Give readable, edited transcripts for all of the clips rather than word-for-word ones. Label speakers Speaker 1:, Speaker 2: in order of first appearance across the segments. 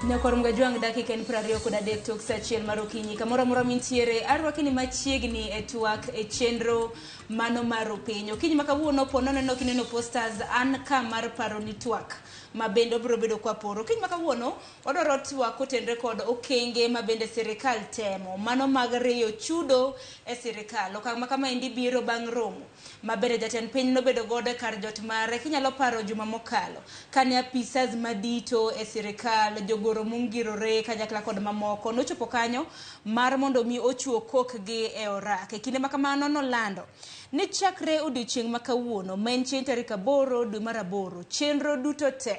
Speaker 1: Nyakwar Mgajwang' dakika en 23 tok saa 1 mar okinyi. Kamoro amora mintiere, arwaki ni machiegni e twak e chenro mano mar Rupiny. Okinyi ma kawuono po nono nok ineno posters an ka mar paro ni twak ma bende obiro bedo kwa poro. Okinyi ma kawuono wadwaro twak kotenre kod okenge ma bende sirikal temo mano mag riyo chudo e sirikal. Okang' ma kamaendi biro bang' romo ma bende jatend piny nobedo godo e kar jot mare kinyalo paro juma mokalo kane apisas madito e sirikal, jogoro mongirore kanyakla kod mamoko nochopo kanyo mar mondo mi ochuo kokgi e orak. E kinde ma kamano nolando ni chakre odiochieng' ma kawuono ma en chieng' tarik 8 dwe mar 8, chenro duto te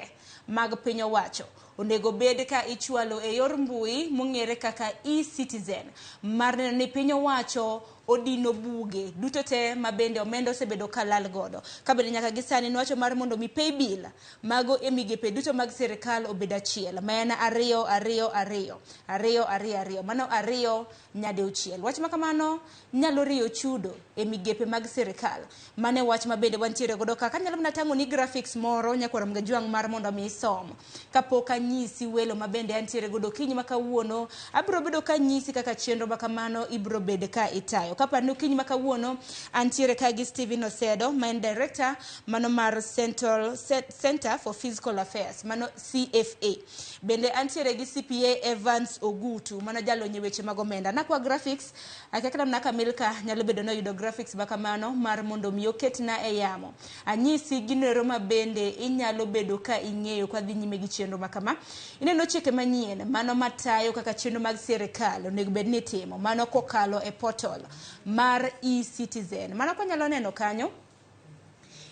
Speaker 1: mag piny owacho onego bed ka ichwalo e yor mbui mong'ere kaka e-Citizen mar neno ni piny owacho odino buge duto te ma bende omenda osebedo ka lal godo. Ka bende nyaka gi sani nowacho mar mondo mi paybill mago e migepe duto mag sirikal obed achiel ma en 2 2 2 2 2 2, mano 2 nyadiuchiel. Wach ma kamano nyalo riyo chudo e migepe mag sirikal. Mano e wach ma bende wantiere godo ka. Kanyalo mana tang'o ni graphics moro nyakwar Mgajwang' mar mondo mi isom. Kapok anyisi welo ma bende antiere godo okinyi ma kawuono, abiro bedo ka anyisi kaka chenro ma kamano ibiro bed ka itayo. Kapar ni okinyi ma kawuono antiere ka gi Stephen Osedo ma en director mano mar Central Center for Fiscal Affairs, mano CFA. Bende antiere gi CPA Evans Ogutu, mano jalony e weche mag omenda. Nakwa graphics, akia kata mana ka Milka nyalo bedo ni oyudo graphics ma kamano mar mondo mi oketna e yamo. Anyisi ginoero ma bende inyalo bedo ka ing'eyo kwa dhi nyime gi chenro ma kama. Ineno chike manyien, mano matayo kaka chenro mag sirikal onego bed ni itimo, mano kokalo e portal mar e-Citizen. Mano kwanyalo neno kanyo,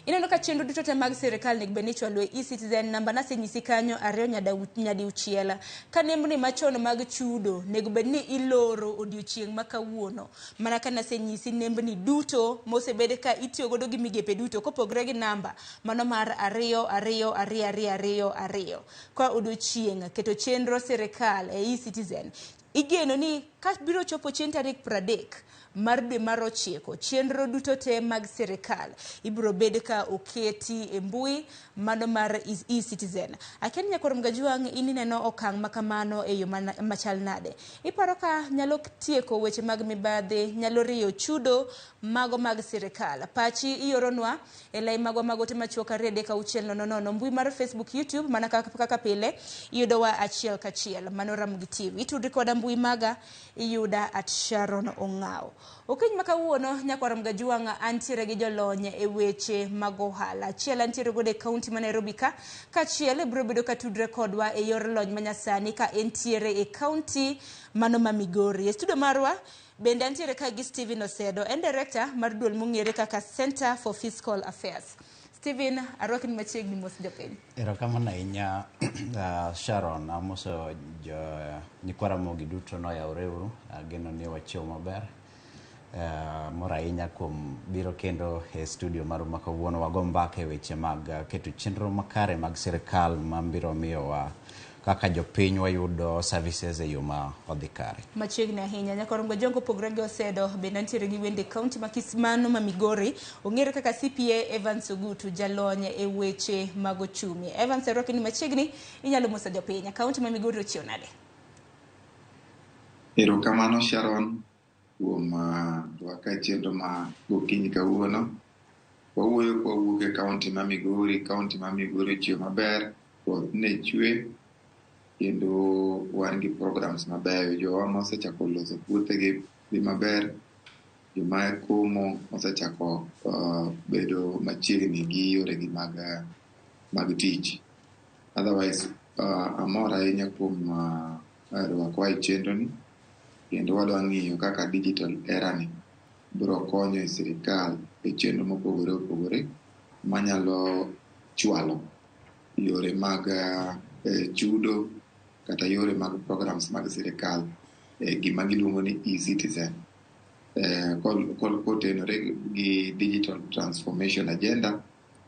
Speaker 1: ineno ka chenro duto te mag sirikal onego bed ni ichwalo e e-Citizen. Namba nasenyisi kanyo 2 nyadiuchiel. Ka nembni machon mag chudo onego bed ni iloro odiochieng' ma kawuono. Mana ka nasenyisi nembni duto mosebed ka itiyo godo gi migepe duto kopogre gi namba mano mar 2 2 2 2 2 2. Ka odiochieng' keto chenro sirikal e e-Citizen, igeno ni ka biro chopo chieng' tarik 30 mar dwe mar 9, chenro duto te mag sirikal ibiro bed ka oketi e mbui mano mar e-Citizen. Akia ni nyakwar Mgajwang' in ineno okang' ma kamano e yo machal nade? Iparo ka nyalo tieko weche mag mibadhi, nyalo riyo chudo mago mag sirikal? Pachi ioronwa e lai magwa mag ote machuok 2 3 6 0 0, mbui mar Facebook, YouTube, mana kaka pile iyudowa achiel kachiel. Mano Ramogi TV. Itudri koda mbui maga, iyuda at Sharon Ong'aw. Okinyi ma kawuono nyakwar Mgajwang' antiere gi jolony e weche mag ohala. Achiel antiere godo e kaunti ma Nairobi ka, kaachiel biro bedo ka tudre kodwa e yor lony manyasani ka entiere e kaunti mano ma Migori. E studio marwa bende antiere ka gi Stephen Osedo, en director mar duol mong'ere kaka Center for Fiscal Affairs. Stephen, arwakni machiegni, mos jopiny.
Speaker 2: Erokamano ahinya Sharon, amoso jo nyikwa Ramogi duto noyawre uru, ageno ni wachiew maber. Mor ahinya kuom biro kendo e studio maru ma kawuono wago mbaka e weche mag keto chenro makare mag sirikal ma biro miyowa kaka jopiny wayudo services e yo ma odhi kare.
Speaker 1: Machiegni ahinya. Nyakwar Mgajwang' kopogre gi Osedo, bende antiere gi wende kaunti ma Mano ma Migori, ong'ere kaka CPA Evans Ogutu, jalony e weche mag ochumi. Evans, arwaki ni machiegni, inyalo moso jopiny. Kaunti ma Migori ochiew nade?
Speaker 3: Erokamano Sharon kuom rwaka e chenro ma gokinyi kawuono. Wawuoyo kwawuok e kaunti ma Migori. Kaunti ma Migori ochiew maber, koth ne chwe kendo wan gi programs mabeyo. Jowa mosechako loso puothegi dhi maber, joma komo osechako bedo machiegni gi yoregi mag tich. Otherwise, amor ahinya kuom rwakowa e chenro ni kendo wadwa ng'iyo kaka digital era ni biro konyo e sirikal e chenro mopogore opogore manyalo chwalo yore mag chudo kata yore mag programs mag sirikal e gima giluongo ni e-Citizen kotenore gi digital transformation agenda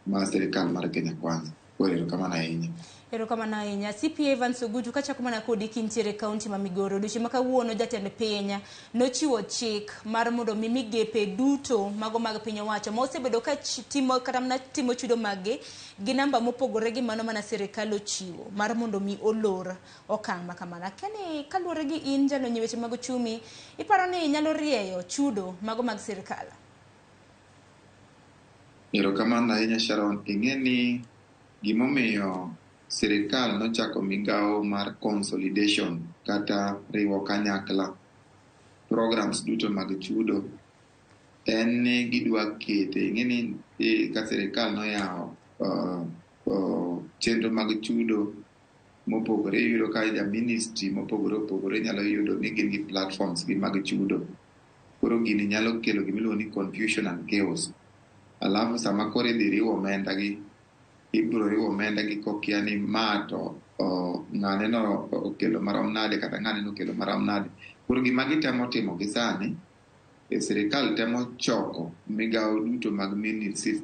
Speaker 3: mar sirikal mar Kenya Kwanza. Koro erokamano ahinya.
Speaker 1: Erokamano ahinya. CPA Evans Ogutu, kachako mana kodi kintiere e kaunti ma Migori, odiochieng' ma kawuono jatend piny nochiwo chik mar mondo mi migepe duto mago mag piny owacho ma osebedo ka timo kata mana timo chudo maggi gi namba mopogore gi mano mana sirikal ochiwo mar mondo mi olor okang' ma kamano. Akia ni kaluwore gi in jalony e weche mag ochumi, iparo ni nyalo rieyo chudo mago mag sirikal?
Speaker 3: Erokamano ahinya Sharon. Ing'e ni gimomiyo sirikal nochako migawo mar consolidation kata riwo kanyakla programs duto mag chudo en ni gidwa kete. Ing'e ni ka sirikal noyawo chenro mag chudo mopogore, iyudo ka ja ministry mopogore opogore nyalo yudo ni gin gi platforms gi mag chudo. Koro gini nyalo kelo gimiluongo ni confusion and chaos. Alafu sama koro idhi riwo omenda gi, ibiro riwo omenda gi kokia ni ma to ng'ane no okelo marom nade kata ng'ane no okelo marom nade. Koro gima gitemo timo gi sani, e sirikal temo choko migawo duto mag ministries,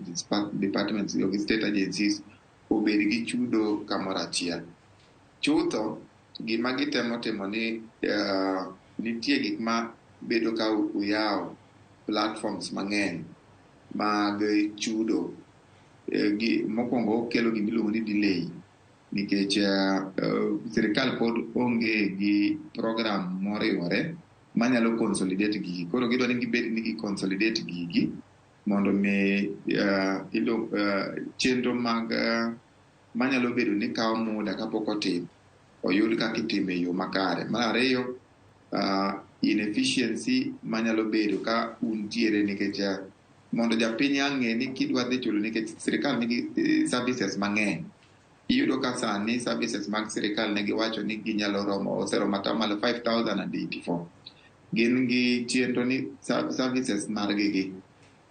Speaker 3: departments gi state agencies obed gi chudo kamoro achiel. Chutho, gima gitemo timo ni nitie gik ma bedo ka uyawo platforms mang'eny mag chudo. Mokwongo okelo gima iluongo ni delay nikech sirikal pod onge gi program moriwore manyalo consolidate gigi. Koro gidwa ni gibed ni gi consolidate gigi mondo mi chenro mag manyalo bedo ni kawo muda kapok otim oyud kaka itimo e yo makare. Mar ariyo, inefficiency manyalo bedo ka untiere nikech mondo japiny ang'e ni kidwa dhi chulo nikech sirikal nigi services mang'eny. Iyudo ka sani services mag sirikal ne giwacho ni ginyalo romo oseromo atamalo 5084. Gin gi chenro ni services margi gi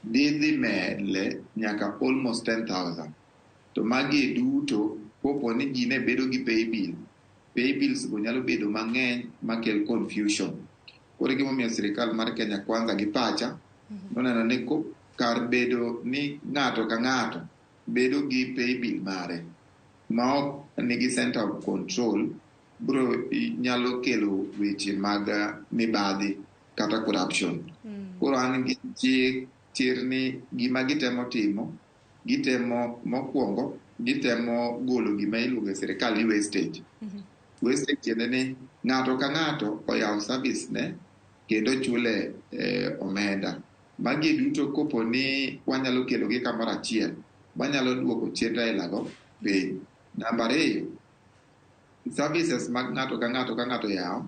Speaker 3: dhi mele nyaka almost 10,000. To magi duto kopo ni ji ne bedo gi paybill, paybills go nyalo bedo mang'eny makel confusion. Koro gimomiyo sirikal mar Kenya Kwanza gi pacha noneno ni kar bedo ni ng'ato ka ng'ato bedo gi paybill mare ma ok nigi center of control bro nyalo kelo weche mag mibadhi kata corruption. Koro an gi chir ni gima gitemo timo, gitemo mokwongo, gitemo golo gima iluongo e sirikal ni wastage. Wastage tiende ni ng'ato ka ng'ato oyawo service ne kendo chule omenda. Magi duto kopo ni wanyalo kelo gi kamoro achiel, wanyalo duoko chenro aila go piny. Namba ariyo, services mag ng'ato ka ng'ato ka ng'ato yawo,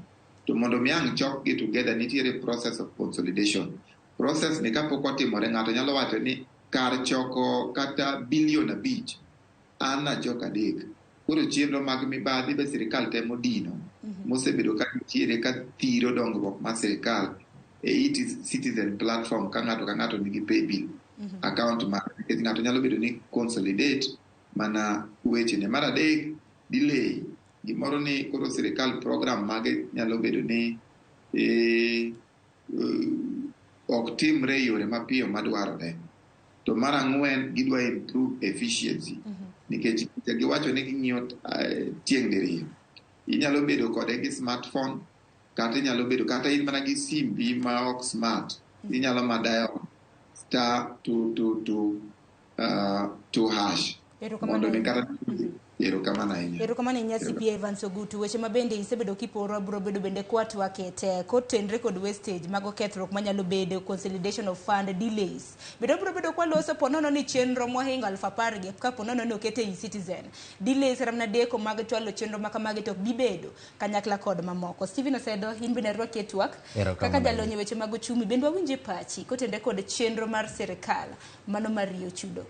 Speaker 3: to mondo mi ang' chokgi together nitiere process of consolidation. Process ni kapok otimore ng'ato nyalo wacho ni kar choko kata bilion 5, an achoko 3. Koro chenro mag mibadhi be sirikal temo dino, mosebedo ka nitiere ka thiro dongruok mar sirikal e e-citizen platform ka ng'ato ka ng'ato nigi paybill account mare. Nikech ng'ato nyalo bedo ni consolidate mana wechene. Mar adek, delay. Gimoro ni koro sirikal program mage nyalo bedo ni ok timre e yore mapiyo madwarore. To mar ang'wen, gidwa improve efficiency. Nikech giwacho ni ging'iyo tieng' diriyo. Inyalo bedo kode gi smartphone, kata inyalo bedo kata in mana gi simbi ma ok smart. Inyalo ma dial *222 2#. Mondo mi kata erokamano ahinya.
Speaker 1: Erokamano ahinya CPA Evans Ogutu. Weche ma bende isebedo kiporo biro bedo bende kwatwake te kotenre kod wastage mago kethruok manyalo bedo consolidation of fund delays. Bende biro bedo kwaloso ponono ni chenro mohingo 10,000 gi ka ponono ni okete e-citizen. Delays kata mana deko mag chwalo chenro ma kamagi to ok bi bedo kanyakla kod mamoko. Stephen Osedo, in bende arwaki e twak kaka jalony e weche mag ochumi. Bende wawinje pachi kotenre kod chenro mar sirikal mano mar riyo chudo.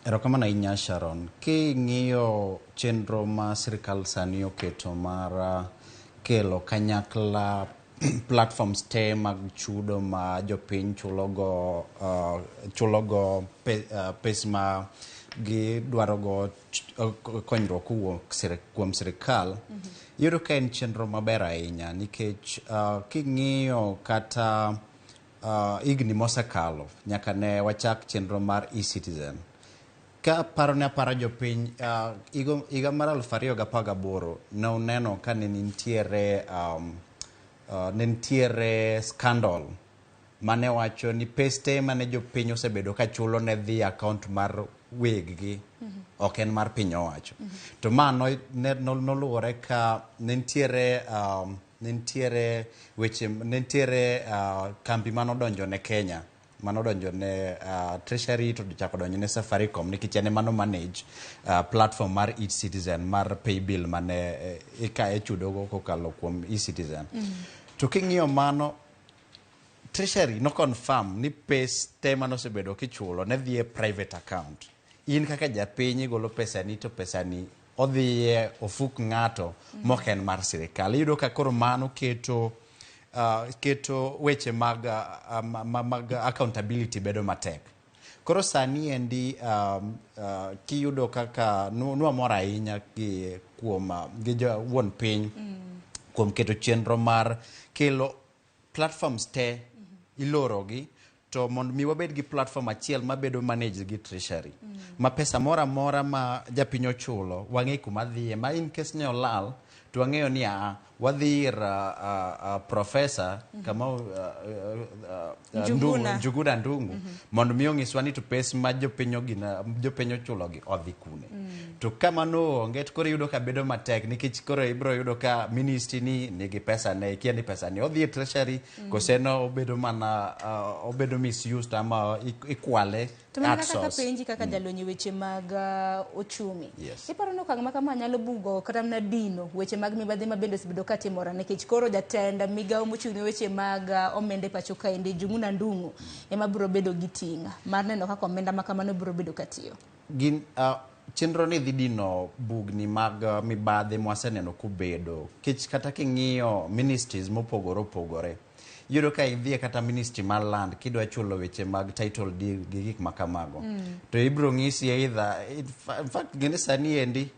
Speaker 2: Erokamano ahinya Sharon. King'iyo chenro ma sirikal sani oketo mar kelo kanyakla platforms te mag chudo ma jopiny chulogo pes ma gidwarogo konyruok kowuok kuom sirikal, iyudo ka en chenro maber ahinya nikech king'iyo kata higni mosekalo nyaka ne wachak chenro mar e-citizen. Ka paro ne apara jopiny, higa mar 2018 ne uneno ka ne nitiere ne nitiere scandal mane wacho ni peste mane jopiny osebedo ka chulo ne dhi account mar weg gi, ok en mar piny owacho. To ma noluwore ka ne nitiere weche, ne nitiere kambi manodonjo ne Kenya, manodonjo ne Treasury to chako donjo ne Safaricom, nikech en ema no manage platform mar eCitizen mar paybill mane ika ichudogo kokalo kuom eCitizen. To king'iyo mano, Treasury no confirm ni pes te manosebedo kichulo ne dhi e private account. In kaka japiny igolo pesani to pesani odhi e ofuk ng'ato mok en mar sirikal. Iyudo ka koro mano keto weche mag accountability bedo matek. Koro sani endi kiyudo kaka nwamor ahinya gi kuom gi jo wuon piny kuom keto chenro mar kelo platforms te ilorogi, to mondo mi wabed gi platform achiel mabedo managed gi Treasury, ma pesa moro amora ma japiny ochulo wang'e kuma dhiye, ma in case ne olal to wang'eyo ni wadhi ir professor Kamau
Speaker 1: Njuguna.
Speaker 2: Njuguna Ndung'u mondo mi onyiswa ni to pes ma jopiny ogina jopiny ochulogi odhi kune. To ka mano onge to koro iyudo ka bedo matek, nikech koro ibiro yudo ka ministry ni nigi pesa ne ikia ni pesa ni odhi e Treasury kose no obedo mana obedo misused ama ikwale
Speaker 1: To mana kaka
Speaker 2: outsource.
Speaker 1: Penji kaka jalony e weche mag ochumi.
Speaker 2: Yes.
Speaker 1: Iparo ni okang' ma kama nyalo bugo kata mana dino weche mag mibadhi ma bende osebedo ka timore, nikech koro jatend migawo mochung' ne weche mag omenda e pacho kaendi, Njuguna Ndung'u, ema biro bedo gi ting' mar neno kaka omenda ma kamano biro bedo ka tiyo?
Speaker 2: Gin chenro ni dhi dino bugni mag mibadhi mwaseneno kobedo kech. Kata king'iyo ministries mopogore opogore, iyudo ka idhi e kata ministry mar land, kidwa chulo weche mag title deed gi gik ma kamago, to ibiro ng'isi either, in fact gini sani endi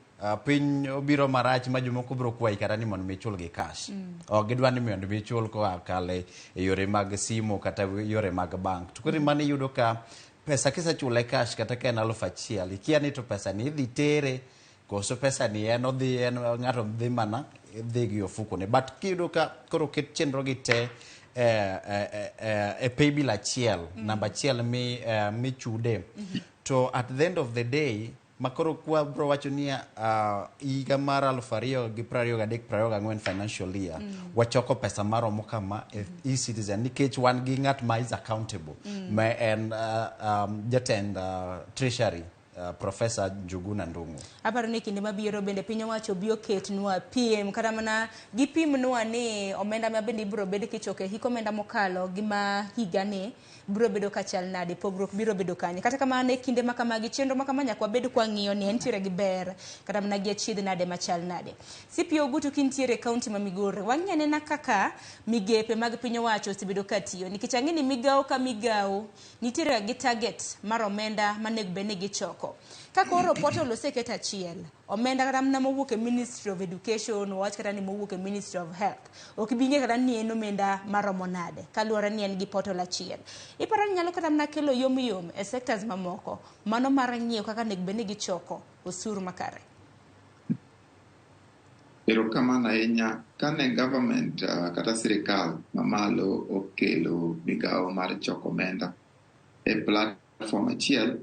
Speaker 2: piny obiro marach ma jomoko biro kwayi kata ni mondo mi ichul gi cash. Ok gidwa ni mondo mi ichul koa kale e yore mag simo kata yore mag bank. To koro mano iyudo ka pesa kisechule cash, kata ka en 1000, ikia ni to pesa ni idhi tere koso pesa ni en odhi en ng'ato dhi mana dhi gi ofukone. But kiyudo ka koro ket chenro gi te e paybill achiel, namba achiel mi michude, to at the end of the day makoro kwa bro wacho ni higa mar 2023-24 financial year wachoko pesa maromo kama e eCitizen, nikech wan gi ng'at ma is accountable, ma en jatend Treasury, Professor Njuguna Ndung'u.
Speaker 1: Aparo ni kinde mabiro bende piny owacho bi oketnwa piem, kata mana gipimnwa ni omenda ma bende ibiro bed kichoko e hik omenda mokalo gi ma higani biro bedo ka chal nade, pogruok biro bedo kanye. Kata kamano, e kinde ma kamagi, chenro ma kama nyaka wabed kwang'iyo ni entiere gi ber kata mana gi achiedh nade machal nade. CPO Ogutu, kintiere e kaunti ma Migori, wang'i anena kaka migepe mag piny owacho osebedo ka tiyo, nikech ang'e ni migawo ka migawo nitiere gi target mar omenda manego bed ni gichoko. Ka koro portal oseket achiel, omenda kata mana mowuok e Ministry of Education, wawach kata ni mowuok e Ministry of Health, ok bi ng'e kata ni en omenda maromo nade kaluwore ni en gi portal achiel. Iparo ni nyalo kata mana kelo yom yom e sectors mamoko mano mar ng'iyo kaka onego bed ni gichoko osuru makare?
Speaker 3: Erokamano ahinya. Kane government kata sirikal mamalo okelo migawo mar choko omenda e platform achiel,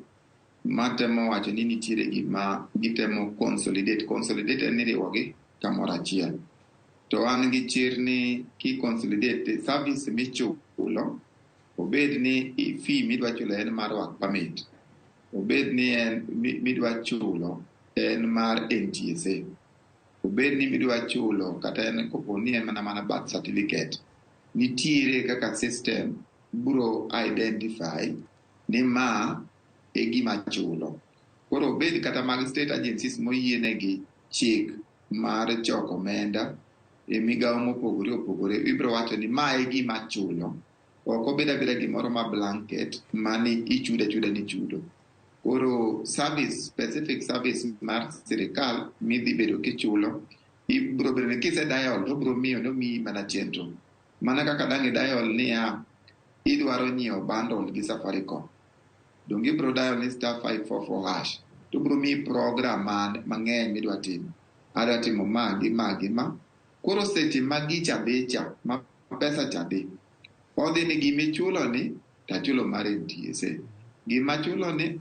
Speaker 3: matemo wacho ni nitiere gima gitemo consolidate. Consolidate en ni riwogi kamoro achiel. To an gi chir ni ki consolidate service michulo, obed ni fee midwa chulo en mar work permit, obed ni en midwa chulo en mar NTSA, obed ni midwa chulo kata en kopo ni en mana birth certificate, nitiere kaka system biro identify ni ma e gima chulo. Koro obed kata mag state agencies moyienegi chik mar choko omenda e migawo mopogore opogore, ibiro wacho ni ma e gima chulo. Ok obed abeda gimoro ma blanket mani ichudo achuda ni chudo. Koro service, specific service mar sirikal midhi bedo kichulo, ibiro bedo ni kise dial to obiro miyo nomiyi mana chenro. Mana kaka dang' i dial niya, idwaro nyiewo bundle gi Safaricom. Donge ibiro dial ni *544#. To biro miyi program mang'eny midwa timo. Adwa timo ma gi ma gi ma. Koro seche ma gicha dhi cha, ma pesa cha dhi, odhi ni gimichulo ni tachulo mar NTSA. Gima chulo ni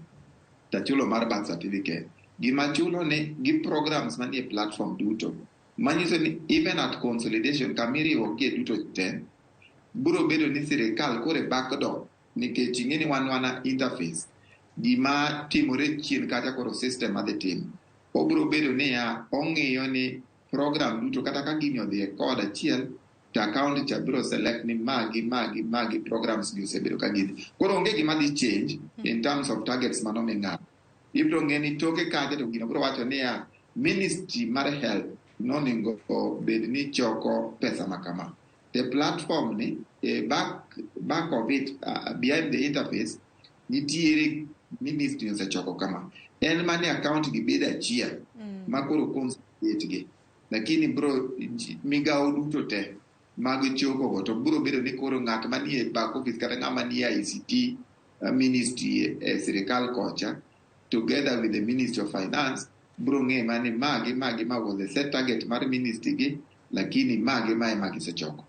Speaker 3: tachulo mar birth certificate. Gima chulo ni gi programs manie platform duto. Manyiso ni even at consolidation kamiriwo gie duto te, biro bedo ni sirikal koro e backdoor nikech ing'e ni wan wana interface. Gima timore chien kacha koro system madhi timo. Obiro bedo niya, ong'iyo ni program duto kata ka gini odhi e code achiel to account cha biro select ni magi magi magi programs gi osebedo ka gidhi. Koro onge gima dhi change in terms of targets manomi ng'ato. Ibiro ng'e ni toke kacha to gino biro wacho niya, ministry mar health nonego bed ni choko pesa ma kama. The platform ni back of it, behind the interface, nitiere ministry osechoko kama. En mani account gi bedo achiel ma koro consolidate gi. Lakini bro migawo duto te mag choko go to biro bedo ni koro ng'at manie back office kata ng'ama nie ICT ministry e sirikal kocha together with the Ministry of Finance biro ng'e mani magi magi ma was the set target mar ministry gi, lakini magi ma ema gisechoko.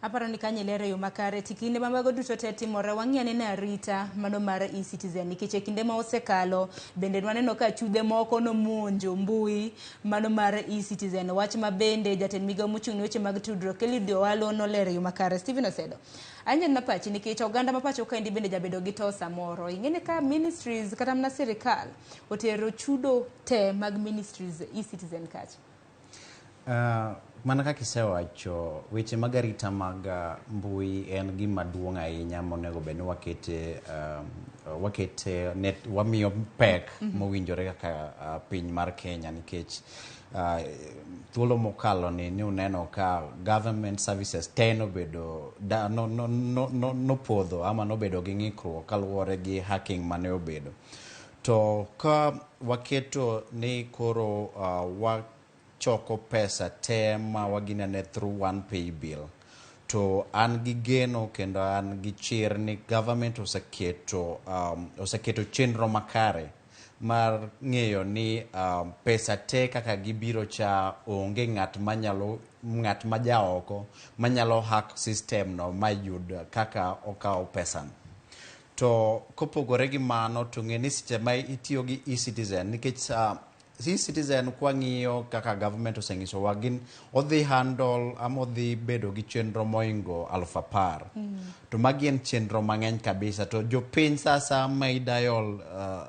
Speaker 1: Aparo ni kanyo ilero e yo makare. To kinde ma mago duto te timore, wang'i anena arita mano mar eCitizen nikech e kinde ma osekalo bende nwaneno ka chudhe moko nomonjo mbui mano mar eCitizen. Wach ma bende jatend migawo mochung' ne weche mag tudruok Eliud Owalo nolero e yo makare. Stephen Osedo, anyen na pachi nikech oganda ma pacho kaendi bende jabedo gi to samoro. Ing'e ni ka ministries kata mana sirikal otero chudo te mag ministries eCitizen kacha.
Speaker 2: Mana kaka isewacho, weche mag arita mag mbui en gima duong' ahinya monego bed ni wakete net, wamiyo pek mowinjore kaka piny mar Kenya nikech thuolo mokalo ni uneno ka government services te nobedo da, no, no, no, no, nopodho ama nobedo gi ng'ikruok kaluwore gi hacking mane obedo. To ka waketo ni koro wachoko pesa te ma waginene through one pay bill, to an gi geno kendo an gi chir ni government oseketo chenro makare mar ng'eyo ni pesa te kaka gibiro cha onge ng'at manyalo ng'at ma jaoko manyalo hack system no mayud kaka okawo pesa no. To kopogore gi mano to ng'e ni seche ma itiyo gi eCitizen nikech eCitizen kwang'iyo kaka government osenyisowa gin odhi handle ama odhi bedo gi chenro moingo 10,000. To magi en chenro mang'eny kabisa to jopiny sasa ma i dial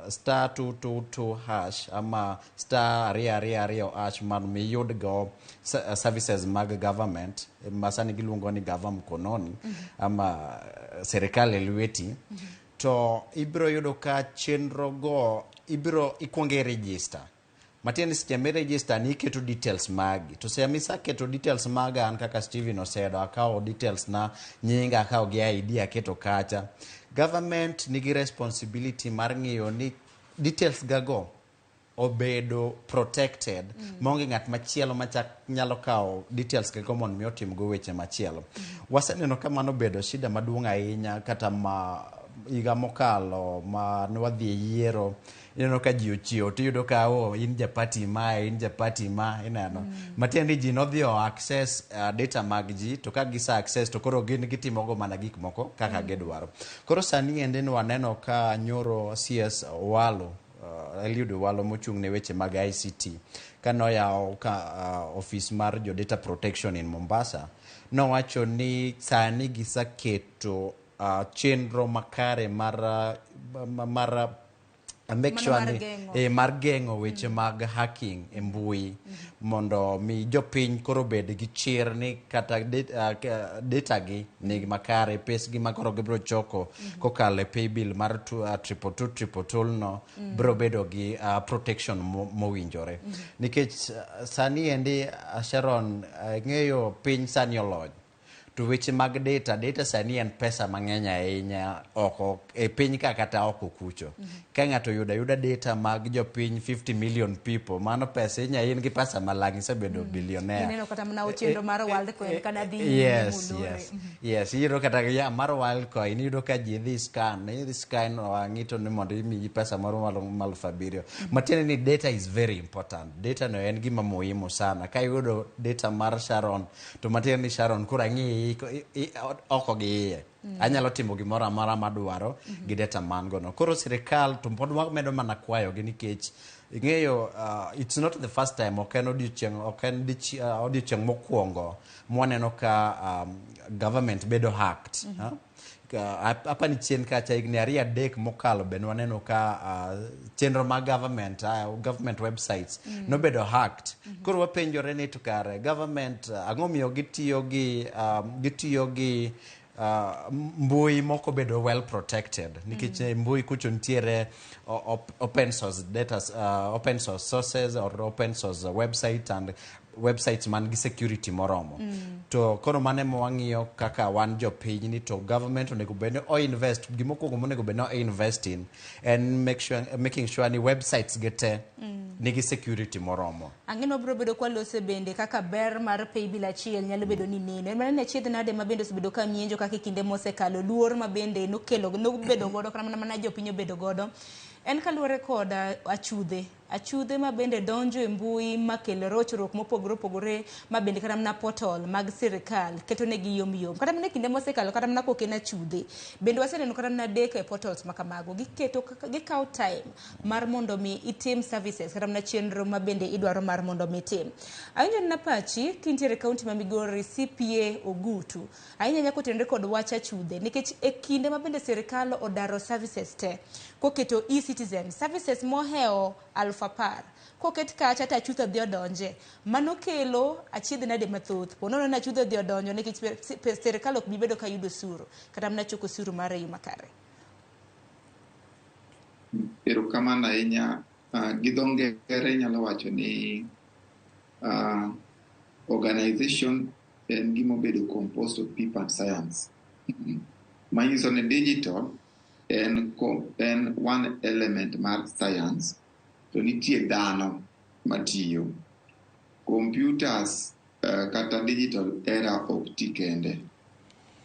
Speaker 2: *222# ama *222# mondo mi iyud go services mag government ma sani giluongo ni Gava Mkononi ama serikal e lweti. To ibiro yudo ka chenro go ibiro ikuongo i register. Matiende ni seche mi register ni iketo details magi. To seche miseketo details maga an kaka Steven Osedo akawo details na nyinga akawo gi ID aketo kacha. Government nigi responsibility mar ng'iyo ni details gago obedo protected maonge ng'at machielo machak nyalo kawo details gago mondo mi otimgo weche machielo. Waseneno ka mano obedo shida maduong' ahinya kata ma higa mokalo ma ne wadhi e yiero ineno ka ji ochiewo tiyudo ka oh, in ja party ma in ja party ma ineno. Matiende ni ji nodhi o access data mag ji to ka gise access to koro gin gitimogo mana gik moko kaka gidwaro. Koro sani endi ni waneno ka nyoro CS Owalo, Eliud Owalo mochung' ne weche mag ICT kanoyawo ka office mar jo data protection in Mombasa nowacho ni sani giseketo chenro makare mar make
Speaker 1: Mano
Speaker 2: sure
Speaker 1: mar
Speaker 2: ni
Speaker 1: geng'o.
Speaker 2: Mar geng'o weche mag hacking e mbui mondo mi jopiny koro bed gi chir ni kata data gi ni makare pesgi ma koro gibiro choko kokalo e paybill mar 22222 no biro bedo gi protection mowinjore nikech sani endi Sharon, ng'eyo piny sani olony. To weche mag data, data sani en pesa mang'eny ahinya oko e piny ka kata oko kucho. Ka ng'ato oyudo ayuda data mag jopiny 50 million people, mano pesa inya in gi pesa malang' isebedo billionaire.
Speaker 1: Ineno kata mana chenro mar Worldcoin kana dhi nyime mulore.
Speaker 2: Yes, iyudo kata ya mar Worldcoin, iyudo ka ji dhi scan, idhi scan wang'i to ni mondo imiyi pesa moro maromo 7,000. Matiende ni data is very important. Data no en gima muhimu sana. Ka iyudo data mar Sharon, to matiende ni Sharon koro ang'iyi oko gi iye. Anyalo timo gimoro amora madwaro gi data man go no. Koro sirikal to pod wamedo mana kwayogi nikech ing'eyo it's not the first time, ok en odiochieng', ok en odiochieng' mokwongo mwaneno ka government bedo hacked. Huh? Apani chien kacha higni 2-3 mokalo be nwaneno ka chenro mag government, government websites nobedo hacked. Koro wapenjore ni to kare government ang'o miyo gitiyo gi mbui moko bedo well protected nikech mbui kucho nitiere open source data, open source sources or open source website and websites man gi security moromo. To koro mano ema wang'iyo kaka wan jopiny ni to government onego bed ni o invest gimokwongo monego bed ni o invest in en making sure ni websites gi te nigi security moromo.
Speaker 1: Ang'e wabiro bedo kwalose bende kaka ber mar paybill achiel nyalo bedo ni neno. En mana ni achiedh nade ma bende osebedo ka mienjo kaka e kinde mosekalo, luor ma bende nokelo nobedo godo kata mana jopiny obedo godo. En kaluwore kod achudhe. Achudhe ma bende donjo e mbui makel rochruok mopogore opogore ma bende kata mana portal mag sirikal keto negi yom yom. Kata mana e kinde mosekalo kata mana kok en achudhe. Bende waseneno kata mana deko e portals ma kamago. Giketo kaka gikawo time mar mondo mi itim services kata mana chenro ma bende idwaro mar mondo mi itim. Awinjo na pachi kintiere e kaunti ma Migori CPA Ogutu. Ahinya ahinya kotenore kod wach achudhe nikech e kinde ma bende sirikal odaro services te koketo e-citizen services mohewo 10,000 koket kacha to achudhe dhi odonje mano kelo achiedh nade mathoth po nono ni achudhe odhi odonjo nikech sirikal ok bi bedo ka yudo osuru kata mana choko osuru mare e yo makare.
Speaker 3: Erokamano ahinya. Gi dho ngere inyalo wacho ni organization en gima obedo composed of people and science. Manyiso ni digital en one element mar science to nitie dhano matiyo. Computers kata digital era ok ti kende.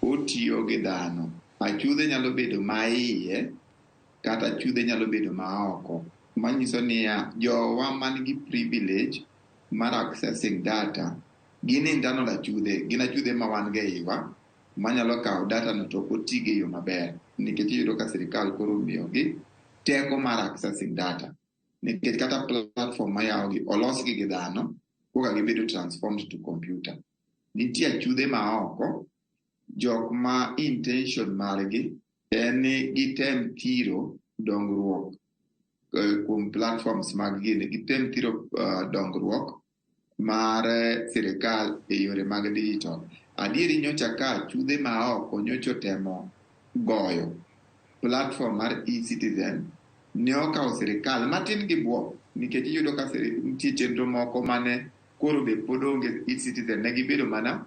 Speaker 3: Otiyo gi dhano. Achudhe nyalo bedo ma iye kata achudhe nyalo bedo ma oko. Manyiso niya, jowa man gi privilege mar accessing data gin internal achudhe, gin achudhe ma wan go e iwa manyalo kawo data no to ok otigo e yo maber. Nikech iyudo ka sirikal koro omiyogi teko mar accessing data. Nikech kata platform mayawgi olosgi gi dhano koka gibedo transformed to computer. Nitie achudhe ma oko, jok ma intention margi en ni gitem thiro dongruok kuom platforms mag gini, gitem thiro dongruok mar sirikal e yore mag digital. Adieri nyocha ka achudhe ma oko nyocha otemo goyo platform mar e-citizen ne okawo sirikal matin gi buok nikech iyudo ka nitie chenro moko mane koro be pod onge e-citizen ne gibedo mana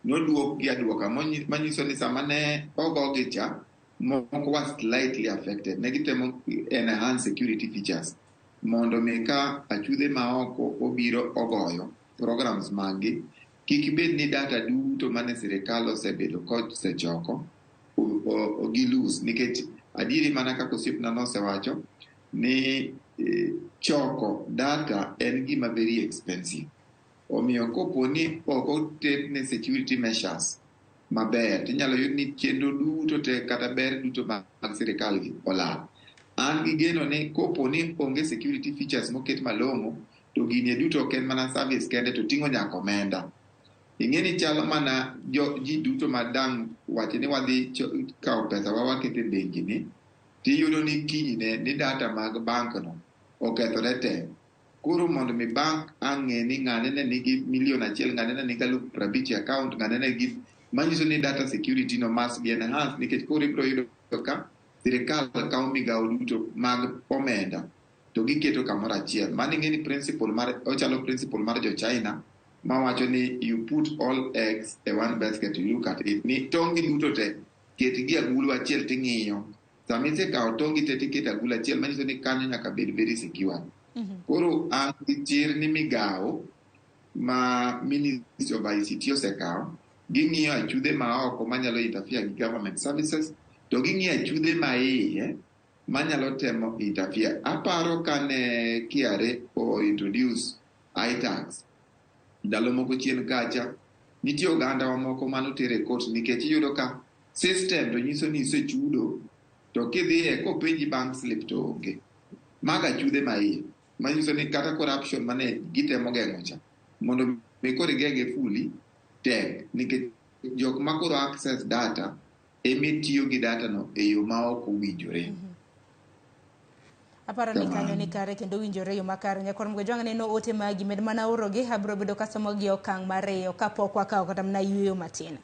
Speaker 3: noduokgi aduoka manyiso ni sama ne ogogi cha moko was slightly affected. Ne gitemo enhance security features mondo mi ka achudhe ma oko obiro ogoyo programs maggi kik bed ni data duto mane sirikal osebedo kosechoko gi lose nikech adieri mana kaka osiepna nosewacho ni choko data en gima very expensive. Omiyo kopo ni ok otetne security measures maber tinyalo yud ni chenro duto te kata ber duto mag sirikal gi olal. An gi geno ni kopo ni onge security features moket malong'o to gini duto ok en mana service kende to ting'o nyaka omenda. Ing'e ni chalo mana ji duto ma dang' wach ni wadhi kawo pesa wa waketo e bengi ni tiyudo ni kinyne ni data mag bank no okethore te. Koro mondo mi bank ang'e ni ng'ane ne nigi milion 1, ng'ane ne nigi 50,000 e account, ng'ane ne nigi manyiso ni data security no must be enhanced nikech koro ibiro yudo ka sirikal kawo migawo duto mag omenda to giketo kamoro achiel. Mano ing'e ni principle mar ochalo principle mar jo China Mawacho ni you put all eggs e one basket, you look at it ni tong' gi duto te ketgi e agulu achiel ting'iyo. Sama isekawo tong' gi te tiketo e agulu achiel, manyiso ni kanyo nyaka bed very secure. Koro an gi chir ni migawo ma Ministry of ICT osekawo, ging'iyo achudhe ma oko manyalo interfere gi government services, to ging'iyo achudhe ma iye manyalo temo interfere. Aparo kane KRA o introduce iTax ndalo moko chien kacha, nitie oganda wa moko manoter e court nikech iyudo ka system to nyiso ni isechudo, to kidhiye kopenji bank slip to onge. Mago achudhe ma iye manyiso ni kata corruption mane gitemo geng'o cha, mondo mi koro igeng'e fully tek, nikech jok ma koro access data emitiyo gi data no e yo ma ok owinjore.
Speaker 1: Aparo ni kanyo ni kare kendo winjore e yo makare. Nyakwar Mgwejwang', neno ote magi, med mana orogi, abiro bedo kasomo gi okang' mariyo kapok wakawo kata mana yueyo matin.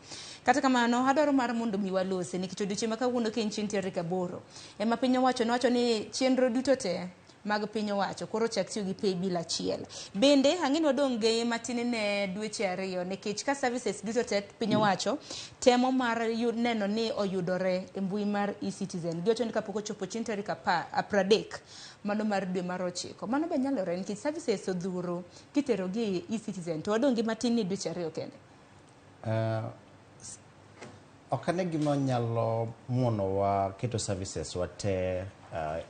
Speaker 1: Kata kamano, adwaro mar mondo mi walosi nikech odiochieng' ma kawuono ka en chieng' tarik 8 ema piny owacho nowacho ni chenro duto te mag piny owacho koro chak tiyo gi paybill achiel. Bende ang'e ni wadong' gi matin ne dweche 2 nikech ka services duto te piny owacho temo mar neno ni oyudore e mbui mar eCitizen. Giwacho ni kapok ochopo chieng' tarik 30 mano mar dwe mar 9. Mano be nyalore nikech services odhuro kitero gi eCitizen to wadong' gi matin ni dweche 2 kende.
Speaker 2: Ok ane gima nyalo monowa keto services wa te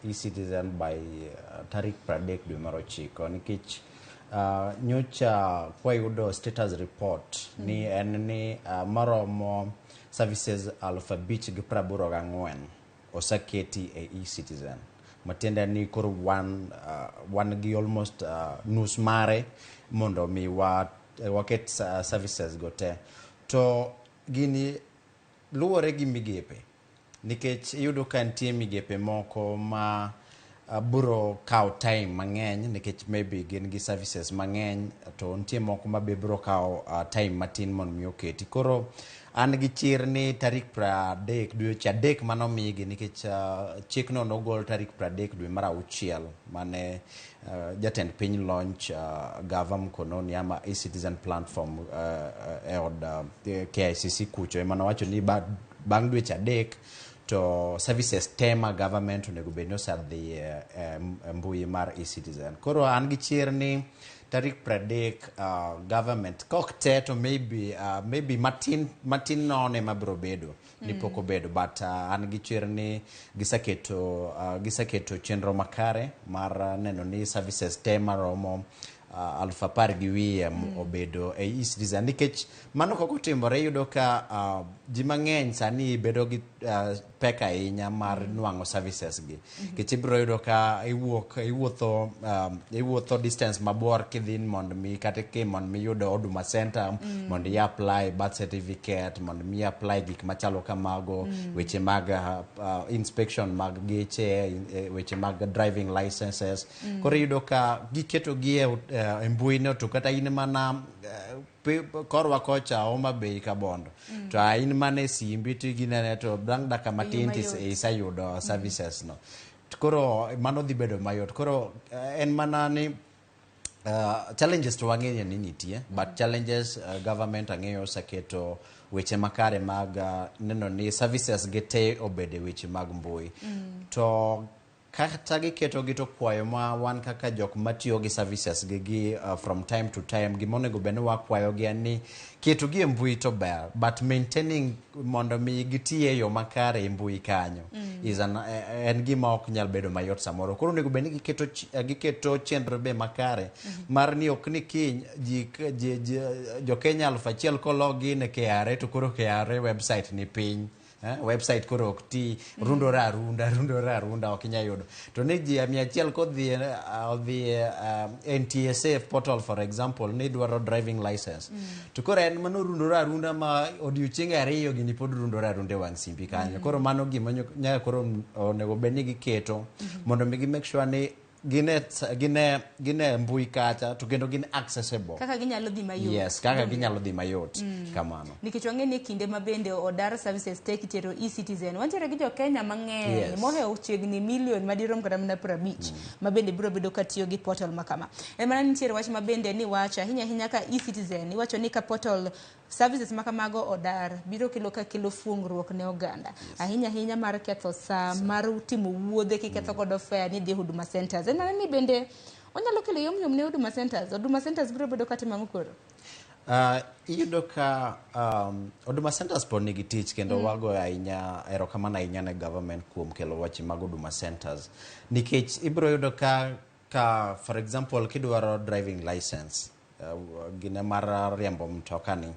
Speaker 2: eCitizen by tarik 30 dwe mar 9, nikech nyocha kwayudo status report ni en ni maromo services 5,084 oseketi e eCitizen, matiende ni koro wan gi almost nus mare mondo mi waket services go te. To gini luwore gi migepe, nikech iyudo ka nitie migepe moko ma biro kawo time mang'eny nikech maybe gin gi services mang'eny, to nitie moko ma be biro kawo time matin mondo mi oketi. Koro an gi chir ni tarik 30 dweche 3 manomigi, nikech chikno nogol tarik 30 dwe mar 6 mane jatend piny launch Gava Mkononi ama eCitizen platform e od KICC kucho, ema nowacho ni bang' dweche 3 to services te ma government onego bed ni osedhi e mbui mar eCitizen. Koro an gi chir ni tarik 30 government kok te to maybe matin matin nono ema biro bedo ni pok obedo, but an gi chir ni giseketo chenro makare mar neno ni services te maromo 10,000 obedo e eCitizen, nikech mano kok otimore iyudo ka ji mang'eny sani bedo gi pek ahinya mar nwang'o services gi, nikech ibiro yudo ka iwuok iwuotho distance mabor kidhi mondo mi kata ki mondo mi iyud Huduma Center, mondo i apply birth certificate, mondo mi apply gik machalo kamago, weche mag inspection mag geche, weche mag driving licenses. Koro iyudo ka giketo gi e mbui no, to kata in mana korwa kocha Homa Bay Kabondo, to in mana e simbi to ginene, to bang' dakika matin to iseyudo services no. Koro mano dhi bedo mayot. Koro en mana ni challenges to wang'eyo ni nitie, but challenges government ang'eyo oseketo weche makare mag neno ni services gi te obedo e weche mag mbui. To kata giketo gi, to kwayo ma wan kaka jok matiyo gi services gi from time to time, gima onego bed ni wakwayo gi en ni keto gi e mbui to ber, but maintaining mondo mi giti e yo makare e mbui kanyo is an, en gima ok nyal bedo mayot samoro. Koro onego bed ni giketo chenro be makare mar ni ok ni kiny ji jo Kenya 1,000 kolog in e KRA to koro KRA website ni piny, website koro ok ti, rundore arunda, rundore arunda, ok inyal yudo. To ni ji 100 kodhi odhi NTSA portal, for example, ni dwaro driving license, to koro en mano rundore arunda ma odiochienge 2 gini pod rundore arunda e wang' simbi kanyo. Koro mano gima nyaka koro onego bed ni giketo mondo mi gi make sure ni gin e mbui kacha to kendo gin accessible.
Speaker 1: Kaka ginyalo dhi mayot.
Speaker 2: Yes, kaka ginyalo dhi mayot kamano.
Speaker 1: Nikech wang'e ni e kinde ma bende odar services te kitero e-Citizen, wantiere gi jo Kenya mang'eny mohewo chiegni milion madirom kata mana 50 ma bende biro bedo ka tiyo gi portal ma kama. En mana nitiere wach ma bende ni wacho ahinya ahinya ka e-Citizen iwacho ni ka portal services ma kamago odar biro kelo ka kelo fuongruok ne oganda ahinya ahinya mar ketho saa mar timo wuodhe kiketho godo fare ni dhi Huduma Centers. En mana ni bende onyalo kelo yom yom ne Huduma Centers. Huduma Centers biro bedo katimo ang'o koro?
Speaker 2: Iyudo ka Huduma Centers pod nigi tich kendo wagoyo ahinya erokamano ahinya ne government kuom kelo weche mag Huduma Centers, nikech ibiro yudo ka for example kidwaro driving license, gine mar riembo mtoka ni,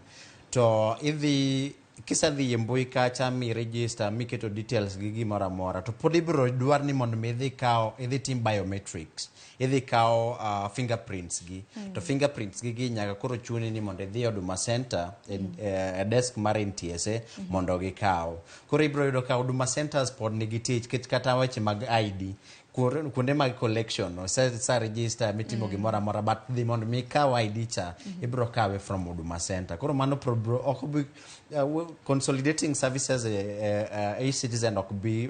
Speaker 2: to idhi kisedhi e mbui kacha mi register miketo details gi gimoro amora, to pod ibiro dwar ni mondo mi idhi kaw, idhi tim biometrics, idhi kaw fingerprints gi. To fingerprints gi nyaka koro chuni ni mondo idhi e Huduma Center e desk mar NTSA mondo gikaw. Koro ibiro yudo ka Huduma Centers pod nigi tich, nikech kata weche mag ID, kuonde mag collection ose sa register mitimo gimoro amora, but dhi mondo mi ikaw ID cha, ibiro kawe from Huduma Center. Koro mano ok obi consolidating services e e-Citizen ok bi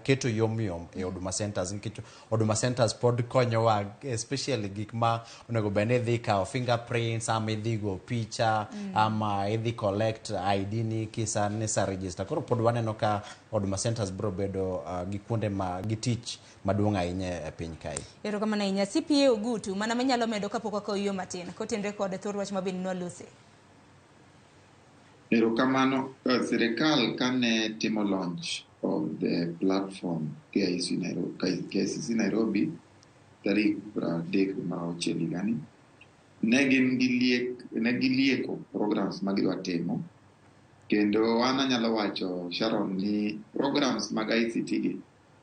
Speaker 2: keto yom yom e Huduma Centers, nikech Huduma Centers pod konyowa, especially gik ma onego bed ni idhi kawo fingerprints ama idhi go picha ama idhi collect ID ni kisa ni sa register. Koro pod waneno ka Huduma Centers biro bedo gi kuonde ma gi tich maduong' ahinya e piny kae.
Speaker 1: Erokamano ahinya, CPA Ogutu. Mana minyalo medo kapok wakawo yo matin kotenre kod thor wach ma bende nwalose.
Speaker 3: Erokamano. Sirikal kane timo launch of the platform KICC Nairobi, KICC Nairobi tarik 30 mar 6 higani, ne gin gi liek, ne gilieko programs ma gidwa timo, kendo an anyalo wacho, Sharon, ni programs mag ICT gi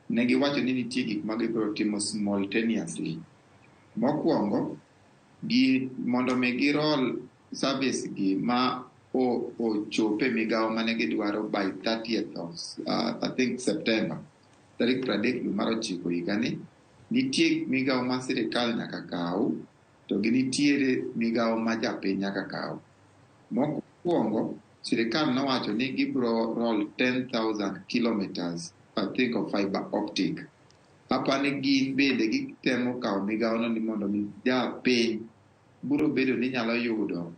Speaker 3: ne giwacho ni nitie gik ma gibiro timo simultaneously. Mokwongo, gi mondo mi gi roll service gi ma ochope migawo mane gidwaro by 30th of I think September, tarik 30 dwe mar 9 higani, nitie migawo ma sirikal nyaka kaw to gi nitiere migawo ma japiny nyaka kaw. Mokwongo, sirikal nowacho ni gibiro roll 10,000 kilometers, I think, of fiber optic. Apani gin bende gitemo kawo migawono ni mondo mi japiny biro bedo ni nyalo yudo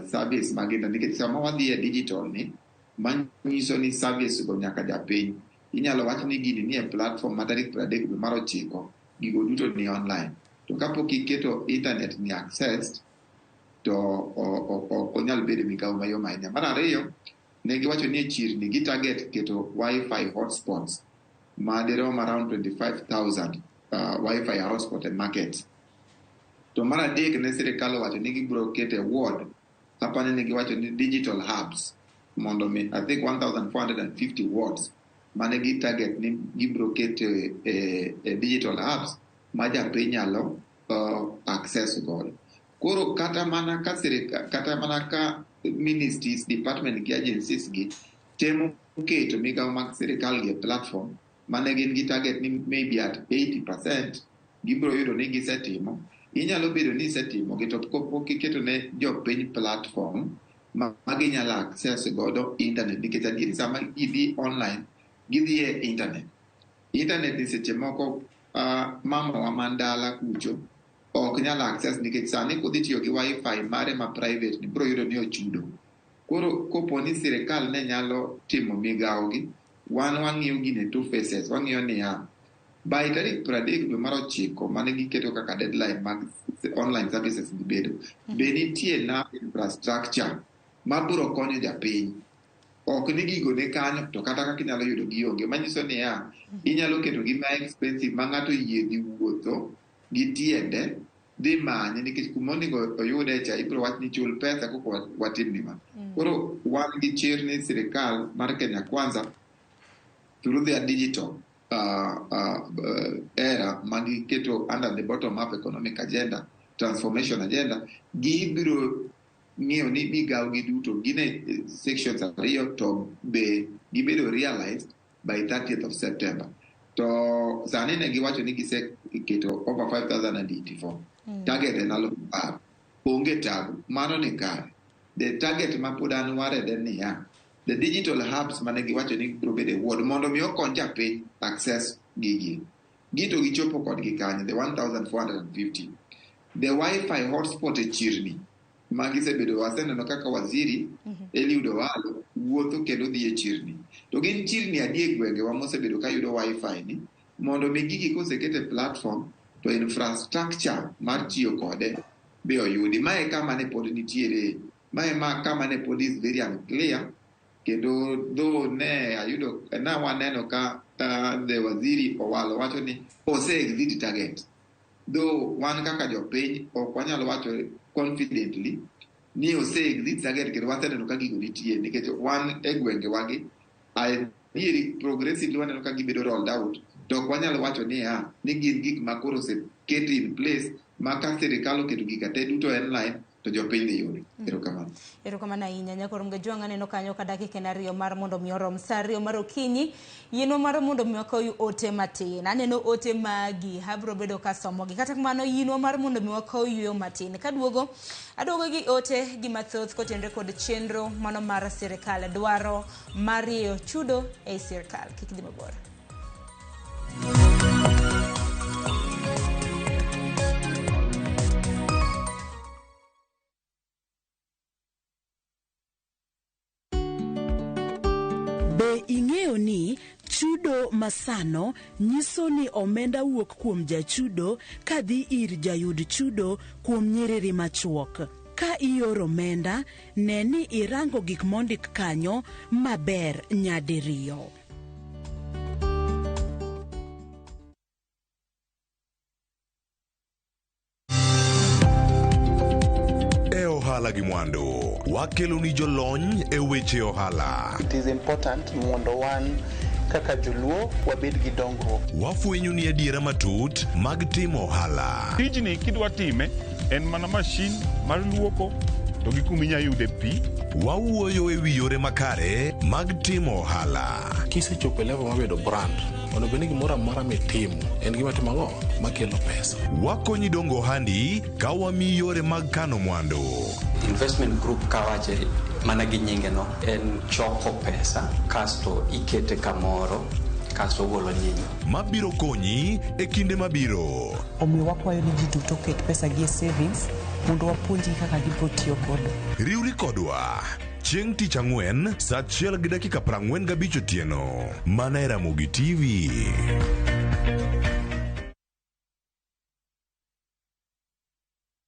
Speaker 3: service mag internet, nikech sama wadhi e digital ni manyiso ni service go nyaka japiny. Inyalo wach ni gini ni e platform ma tarik 30 dwe mar 9 gigo duto ni online, to kapok iketo internet ni accessed to ok onyal bedo migawo mayom ahinya. Mar ariyo, ne giwacho ni e chirni gi target keto wifi hotspots madirom around 25,000 wifi hotspot e market. To mar adek, ne sirikal owacho ni gibiro keto e ward, apani ne giwacho ni digital hubs mondo mi, I think, 1450 wards mane gi target ni gibiro keto e digital hubs ma japiny nyalo access godo. Koro kata mana ka sirika, kata mana ka ministries, department gi agencies gi temo keto migawo mag sirikal gi e platform mane gin gi target ni maybe at 80% gibiro yudo ni gisetimo. Inyalo bedo ni isetimo gi, to pok iketo ne jopiny platform ma ginyalo access godo internet, nikech adieri sama gidhi online, gidhi e internet. Internet ni seche moko mamawa man dala kucho ok nyal access, nikech sani kodhi tiyo gi wifi mare ma private ni biro yudo ni ochudo. Koro kopo ni sirikal ne nyalo timo migawo gi, wan wang'iyo gine two faces. Wang'iyo niya, by tarik 30 dwe mar 9 mane giketo kaka deadline mag online services gi bedo, be nitie enough infrastructure mabiro konyo japiny? Ok ni gigo ne kanyo, to kata kaka inyalo yudo gionge, manyiso niya, inyalo keto gi ma expensive ma ng'ato oyie dhi wuotho gi tiende dhi manye, nikech kuma onego oyude cha ibiro wach ni chul pesa koka watimni ma. Koro wan gi chir ni sirikal mar Kenya Kwanza through their digital era magiketo under the bottom up economic agenda, transformation agenda, gibiro ng'iyo ni migawo gi duto gin e sections ariyo to be gibedo realized by 30th of September. To sani ne giwacho ni giseketo over 5084. Target en 10,000. Onge tabu. Mano ni kare. The target ma pod an worried en niya, the digital hubs mane giwacho ni biro bedo e ward mondo mi okony japiny access gigi. Gito gichopo kodgi kanyo, the 1450. The wifi hotspot e chirni ma gisebedo, waseneno kaka waziri Eliud Owalo wuotho kendo dhi e chirni. To gin chirni adi e gwengewa mosebedo ka yudo wifi ni mondo mi gigi koseket e platform to infrastructure mar tiyo kode be oyudi. Mae kama ne pod nitiere, mae ma kama ne pod is very unclear kendo though ne ayudo na waneno ka the waziri Owalo wacho ni ose exceed target. Though wan kaka jopiny ok wanyal wacho confidently ni ose exceed target kendo waseneno ka gigo nitie nikech wan e gwengewagi adieri progressively waneno ka gibedo rolled out to ok wanyal wacho niya ni gin gik ma koro oseket in place ma ka sirikal oketo gika te duto online to jopiny dhi yudo. Erokamano.
Speaker 1: Erokamano ahinya. Nyakor Mgajwang' aneno kanyo ka dakika en 2 mar mondo mi orom sa 2 mar okinyi. Yienwa mar mondo mi wakaw ote matin. Aneno ote magi, abiro bedo ka somogi. Kata kamano yienwa mar mondo mi wakaw yueyo matin. Kaduogo, aduogo gi ote gi mathoth kotenore kod chenro mano mar sirikal dwaro mar rieyo chudo ei sirikal. Kik idhi mabor.
Speaker 4: Be ing'eyo ni chudo masano nyiso ni omenda wuok kuom jachudo kadhi ir jayud chudo kuom nyiriri machuok? Ka ioro omenda, ne ni irango gik mondik kanyo maber nyadiriyo.
Speaker 5: E ohala gi mwandu, wakelo ni jolony e weche ohala.
Speaker 6: It is important mondo wan kaka joluo wabed gi dongruok.
Speaker 5: Wafwenyo ni adiera matut mag timo ohala.
Speaker 7: Tijni kidwa time en mana mashin mar luoko to gi kuma inya yude pi.
Speaker 5: Wawuoyo e wi yore makare mag timo ohala.
Speaker 8: Kisechopo e level mar bedo brand, onego bed ni gimoro amora mitimo en gima timo ang'o makelo pesa.
Speaker 5: Wakonyi dongo ohandi ka wamiyi yore mag kano mwandu.
Speaker 9: Investment group kawache mana gi nyinge no en choko pesa kasto ikete kamoro kasto ogolo nyinyo.
Speaker 5: Mabiro konyi e kinde mabiro.
Speaker 10: Omiyo wakwayo ni ji duto oket pesa gi e savings mondo wapuonjgi kaka gibiro tiyo godo.
Speaker 5: Riwri kodwa chieng' tich ang'wen sa 1:45 otieno mana e Ramogi TV.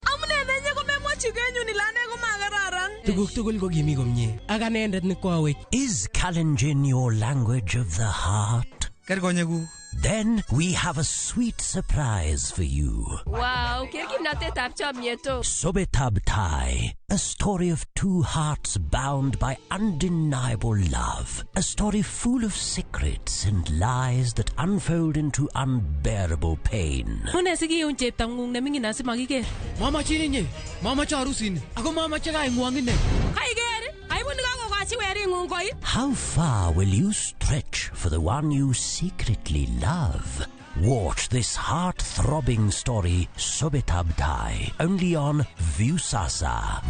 Speaker 11: Amune nenye komemwochi kenyun ile ane komakararan.
Speaker 12: Tuguk tugul ko kimi komie. Ak anendet ne koawech.
Speaker 13: Is Kalenjin your language of the heart?
Speaker 14: Ker konyekuk.
Speaker 13: Then we have a sweet surprise for you.
Speaker 11: Wow, ker kimnatetab chomyet o.
Speaker 13: Sobetab Tai, a story of two hearts bound by undeniable love. A story full of secrets and lies that unfold into unbearable pain.
Speaker 11: Mune sikiun cheptang'ung neming'in asimakiker.
Speaker 12: Mamachin inye. Mamache arusini. Ako mamache kaing'wong ine.
Speaker 11: Kaiker, aibu nikakokochi wering'ung koip.
Speaker 13: How far will you stretch for the one you secretly love? Watch this heart-throbbing story, Sobetab Tai, only on Viusasa.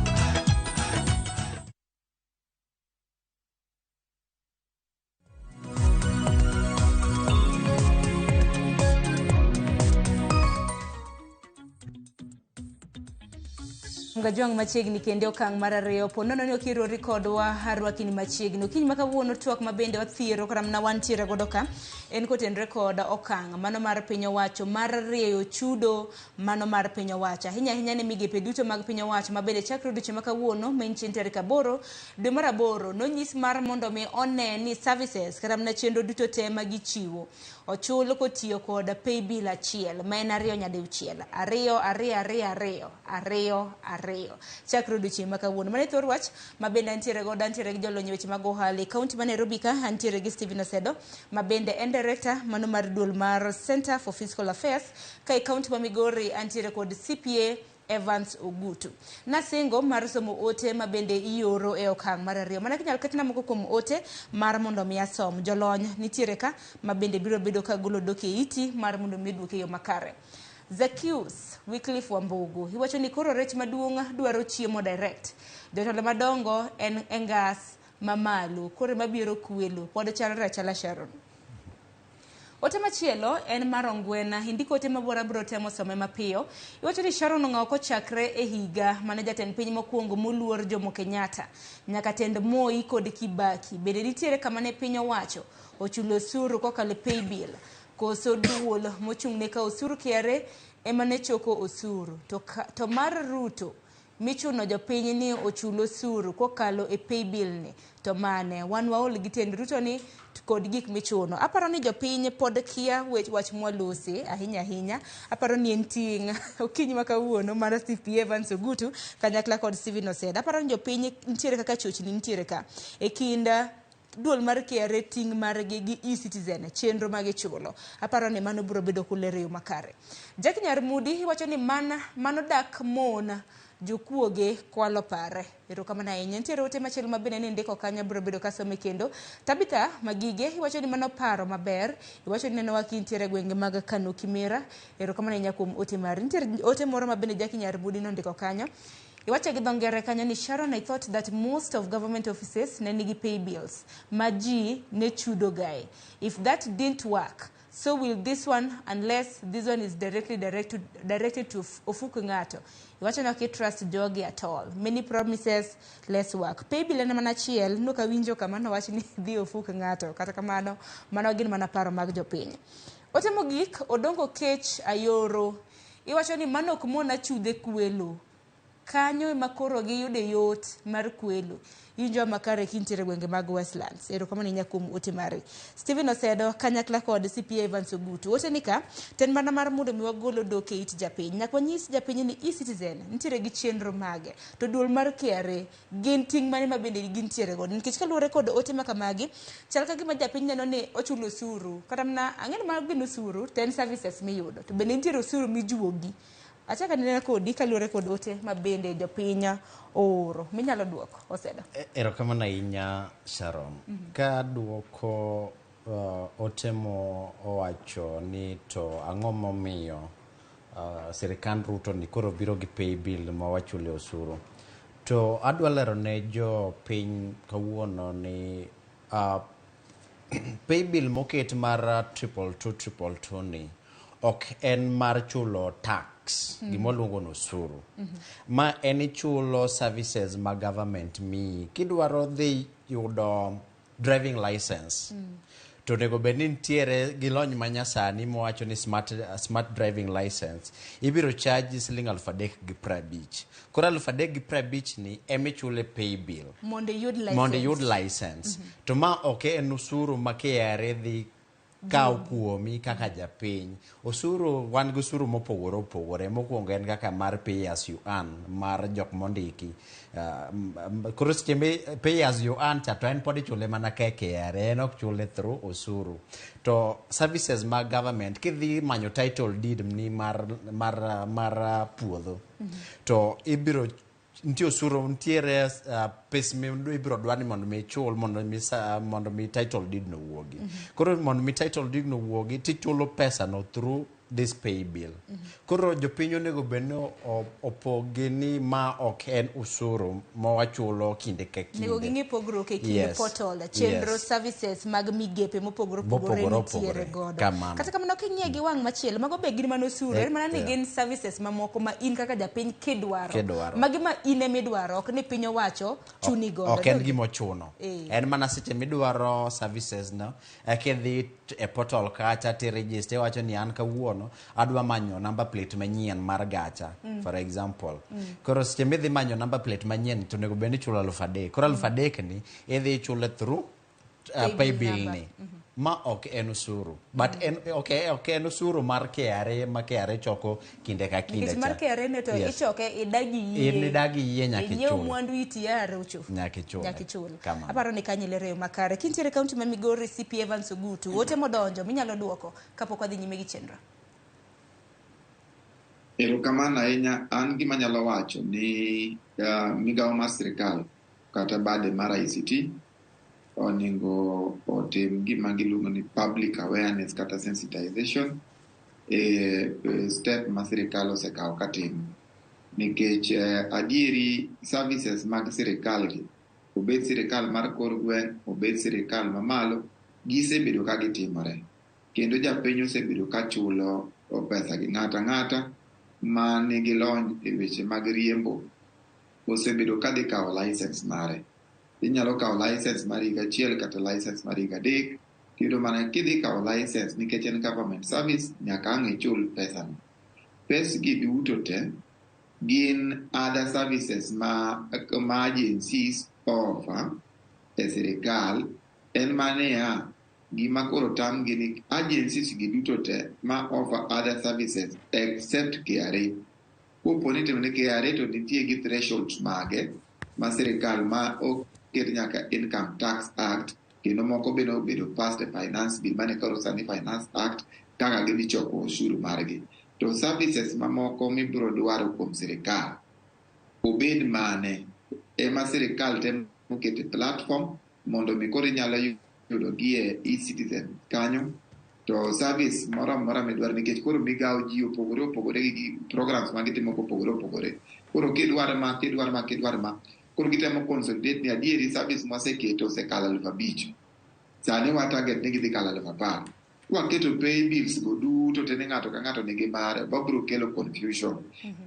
Speaker 1: Mgajwang' machiegni kendo okang' mar 2 po nono ni ok irori kodwa arwaki ni machiegni. Okinyi ma kawuono twak ma bende wathiero kata mana wantiere godo ka en kotenore kod okang' mano mar piny owacho mar rieyo chudo mano mar piny owacho. Ahinya ahinya ne migepe duto mag piny owacho ma bende chakre odiochieng' ma kawuono ma en chieng' tarik 8 dwe mar 8 nonyis mar mondo mi one ni services kata mana chenro duto te ma gichiwo ochul kotiyo kod paybill achiel ma en 2 nyadiuchiel 2 2 2 2 2 2 chakre odiochieng' ma kawuono. Mano e thor wach ma bende antiere godo, antiere gi jolony e weche mag ohala e kaunti ma Nairobi ka, antiere gi Stephen Osedo ma bende en director mano mar duol mar Center for Fiscal Affairs ka e kaunti ma Migori, antiere kod CPA Evans Ogutu. Nasingo mar somo ote ma bende ioro e okang' mar ariyo. Mana kinyal ketna moko kuom ote mar mondo mi asom. Jolony nitiere ka ma bende biro bedo ka golo dok e iti mar mondo mi oduok e yo makare. Zacchaeus Wycliffe Wambugu iwacho ni koro rech maduong' dwaro chiemo direct. Jotelo madongo en e ngas mamalo koro ema biro kwelo pod chalre achala Sharon. Ote machielo en mar Ongwena. Indiko ote mabuora biro temo some mapiyo. Iwacho ni Sharon Ong'awo kochakre e higa mane jatend piny mokwongo moluor Jomo Kenyatta nyaka tend Moi kod Kibaki. Bende nitiere kama ne piny owacho ochulo osuru kokalo e paybill koso duol mochung' ne kawo osuru KRA ema ne choko osuru. To mar Ruto michuno jopiny ni ochul osuru kokalo e paybill ni to mane wan waol gi tend Ruto ni kod gik michuno. Aparo ni jopiny pod kia wach mwalose ahinya ahinya. Aparo ni en ting' okinyi ma kawuono mar CP Evans Ogutu kanyakla kod Stephen Oseda. Aparo ni jopiny nitiere kaka chochni nitiere ka e kind duol mar KRA ting' margi gi e-Citizen chenro ma gichulo. Aparo ni mano biro bedo kulero e yo makare. Jack Nyarmudi wacho ni mano dak mon jokuoge kwalo pare. Erokamano ahinya. Nitiere ote machielo ma bende nindiko kanyo biro bedo kasome kendo. Tabitha Magige iwacho ni mano paro maber. Iwacho ni nenowa kintiere e gwenge mag Kano Kimera. Erokamano ahinya kuom ote mari. Nitiere ote moro ma bende Jackie Nyarmudi nondiko kanyo. Iwacho gi dho ngere kanyo ni Sharon, I thought that most of government offices ne nigi pay bills ma ji ne chudo gae. If that didn't work, so will this one, unless this one is directly directed to ofuk ng'ato. Iwacho ni ok trust jogi at all. Many promises, less work. Paybill en mana achiel, nok awinjo kama nowach ni dhi ofuk ng'ato. Kata kamano, mano gin mana paro mag jopiny. Ote mogik, Odongo Kech Ayoro. Iwacho ni mano ok mona chudhe kwelo. Kanyo ema koro giyude yot mar kwelo. Iwinjo makare kintiere gwenge mag Westlands. Erokamano ahinya kuom ote mari. Stephen Osedo kanyakla kod CPA Evans Ogutu. Ote ni ka, ten mana mar mondo mi wagol odok e it japiny. Nyaka wanyis japiny ni e-Citizen nitiere gi chenro mage. To duol mar KRA gin ting' mane ma bende gintiere godo. Nikech kaluwore kod ote ma kamagi, chal ka gima japiny neno ni ochulo osuru. Kata mana ang'e ni mago gin osuru, to en services miyudo. To bende nitiere osuru mijuogi. Achako anena kodi kaluwore kod ote ma bende jopiny ooro. Minyalo duoko, Osedo.
Speaker 2: Erokamano ahinya Sharon. Ka duoko ote mo owacho ni to ang'o momiyo sirikand Ruto ni koro biro gi pay bill ma wachule osuru. To adwa lero ne jopiny kawuono ni pay bill moket mar 222 222 ni ok en mar chulo tax, gima waluongo ni osuru. Ma en ichulo services ma government miyi. Kidwaro dhi yudo driving license, to onego bed ni nitiere gi lony manyasani mowacho ni smart driving license ibiro charge siling 3,500. Koro 3,500 ni emichule pay bill
Speaker 1: mondo iyud license.
Speaker 2: Mondo iyud license. To ma ok en osuru ma KRA dhi kawo kuomi kaka japiny. Osuru wan gi osuru mopogore opogore. Mokwongo en kaka mar pay as you earn mar jok mondiki. Koro seche mi pay as you earn cha to en pod ichule mana ka KRA, en ok chule through osuru. To services mag government kidhi manyo title deed ni mar puodho to ibiro nitie osuru nitiere pes mi ibiro dwar ni mondo mi ichul mondo mi title deed no wuogi. Koro mondo mi title deed no wuogi tichulo pesa no through this pay bill. Koro jopiny onego bed ni opogi ni ma ok en osuru ma wachulo kinde ka kinde.
Speaker 1: Nego ging'e pogruok e kind portal, chenro services mag migepe mopogore opogore
Speaker 2: Mopogore
Speaker 1: nitiere
Speaker 2: opogore.
Speaker 1: godo.
Speaker 2: Kamano.
Speaker 1: Kata kamano king'iye gi wang' machielo, mago be gin mana osuru, en mana ni gin services mamoko ma in kaka japiny kidwaro.
Speaker 2: Kidwaro.
Speaker 1: Magi ma in emidwaro, ok ni piny owacho chuni godo.
Speaker 2: Ok en gima ochuno. En mana seche midwaro services no, kidhi e portal kacha ti register iwacho ni an kawuono adwa manyo number plate manyien mar gacha, for example. Koro seche midhi manyo number plate manyien to onego bed ni ichulo 3,000. Koro 3,000 ni idhi ichule through
Speaker 1: Paybill
Speaker 2: pay bill
Speaker 1: number.
Speaker 2: ni. Ma ok en osuru. But en ok en osuru mar KRA ma KRA choko kinde ka kinde
Speaker 1: Nikech mar
Speaker 2: cha.
Speaker 1: KRA ne to ichoke idagi yie.
Speaker 2: In idagi yie nyaka
Speaker 1: Inyiew
Speaker 2: ichul.
Speaker 1: mwandu itiare ucho.
Speaker 2: Nyaka ichule.
Speaker 1: Nyaka ichul.
Speaker 2: Kamano.
Speaker 1: Aparo ni kanyo ilero yo makare. Kintiere kaunti ma Migori, CP Evans Ogutu, ote modonjo minyalo duoko kapok wadhi nyime gi chenro.
Speaker 3: Erokamano ahinya. An gima anyalo wacho ni migawo mar sirikal kata bade mar ICT onego otim gima giluongo ni public awareness kata sensitization e step ma sirikal osekawo katimo. Nikech adieri services mag sirikal gi, obed sirikal mar kor gweng', obed sirikal mamalo, gisebedo ka gitimore. Kendo japiny osebedo ka chulo pesa gi. Ng'ato ang'ata ma nigi lony e weche mag riembo osebedo ka dhi kawo license mare. Inyalo kawo license mar higa achiel kata license mar higa 3. Tiyudo mana kidhi kawo license nikech en government service, nyaka ang' ichul pesano. Pes gi duto te gin other services ma agencies offer e sirikal. En maniya, gima koro tamgi ni agencies gi duto te ma offer other services except KRA. Kopo ni itimo ne KRA to nitie gi thresholds mage ma sirikal ma oket nyaka Income Tax Act, kendo moko bende obedo passed e Finance Bill mane koro sani Finance Act kaka gidhi choko osuru margi. To services mamoko mibiro dwaro kuom sirikal obed mane ema sirikal temo keto e platform mondo mi koro inyalo yudo gi e eCitizen kanyo, to service moro amora midwaro, nikech koro migawo ji opogore opogore gi programs ma gitimo kopogore opogore. Koro kidwaro ma, kidwaro ma, kidwaro ma, koro gitemo consolidate ni adieri service mwaseketo osekalo 5,000, sani wa target ni gidhi kalo 10,000. Kwaketo pay bills go duto te ni ng'ato ka ng'ato nigi mare, wabiro kelo confusion.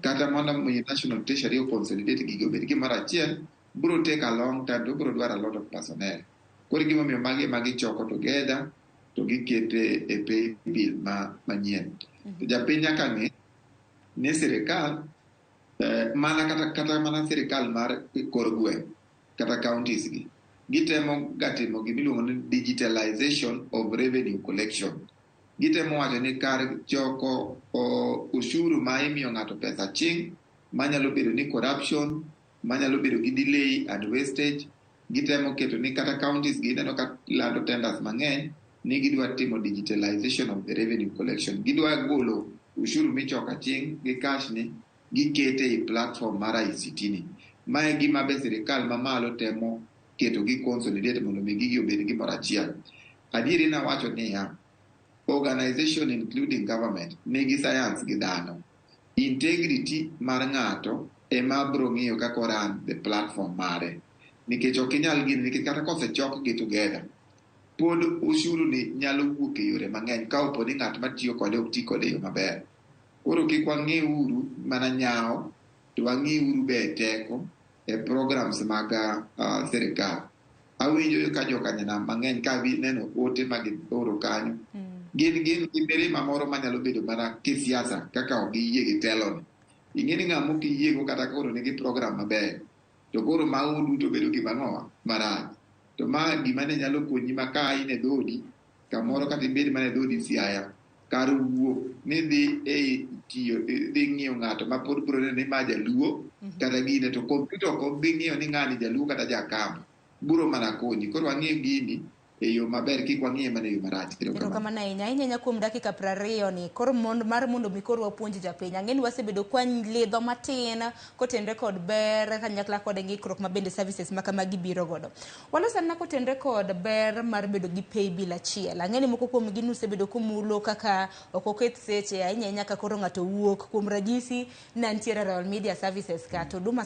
Speaker 3: Kata mondo mi National Treasury o consolidate gigo obed gimoro achiel, biro take a long time to biro dwaro a lot of personnel. Koro gimomiyo magi ema gichoko together to gikete e pay bill ma manyien. To japiny nyaka ng'e ni sirikal mana kata mana sirikal mar kor gweng' kata counties gi, gitemo ga timo gimiluongo ni digitalization of revenue collection. Gitemo wacho ni kar choko ushuru ma imiyo ng'ato pesa ching', manyalo bedo ni corruption, manyalo bedo gi delay and wastage, gitemo keto ni kata counties gi ineno ka lando tenders mang'eny ni gidwa timo digitalization of the revenue collection. Gidwa golo ushuru michoko aching' gi cash ni, gikete e platform mar ICT ni. Mae gima be sirikal mamalo temo keto gi consolidate mondo mi gigi obed gimoro achiel. Adieri nawacho niya, organization including government nigi science gi dhano. Integrity mar ng'ato ema biro ng'iyo kaka o run the platform mare. Nikech ok inyal gini, nikech kata kosechok gi together, pod ushuru ni nyalo wuok e yore mang'eny ka opo ni ng'at matiyo kode ok ti kode e yo maber. Koro kik wang'i uru mana nyawo, to wang'i uru be e teko e programs mag sirikal. Awinjo ka jokanyanam mang'eny ka neno ote ma gioro kanyo, gin gi mirima moro manyalo bedo mana kisiasa kaka ok giyie gi teloni. Ing'e ni ng'ama ok iyiego kata koro nigi program maber, to koro mago duto bedo gima ng'owa marach. To ma gima ne nyalo konyi ma ka in e dhodi kamoro kata ibed mana e dhodi Siaya, kar wuok ni dhi e tiyo dhi ng'iyo ng'ato ma pod biro neno ni ma jaluo kata gine, to kompyuta ok dhi ng'iyo ni ng'ani jaluo kata jakamba, biro mana konyi. Koro wang'iyo gini e yo maber, kik wang'iye mana e yo marach.
Speaker 1: Erokamano ahinya ahinya ahinya kuom dakika 20 ni koro mar mondo mi koro wapuonj japiny. Ang'e ni wasebedo kwa lidho matin kotenre kod ber kanyakla kod ng'ikruok ma bende services ma kamagi biro godo. Walos anena kotenre kod ber mar bedo gi pay bill achiel. Ang'e ni moko kuom gi nusebedo kumulo kaka ok oket seche ahinya ahinya ka koro ng'ato wuok. Kuom ranyisi, ne antiere Royal Media Services ka to Huduma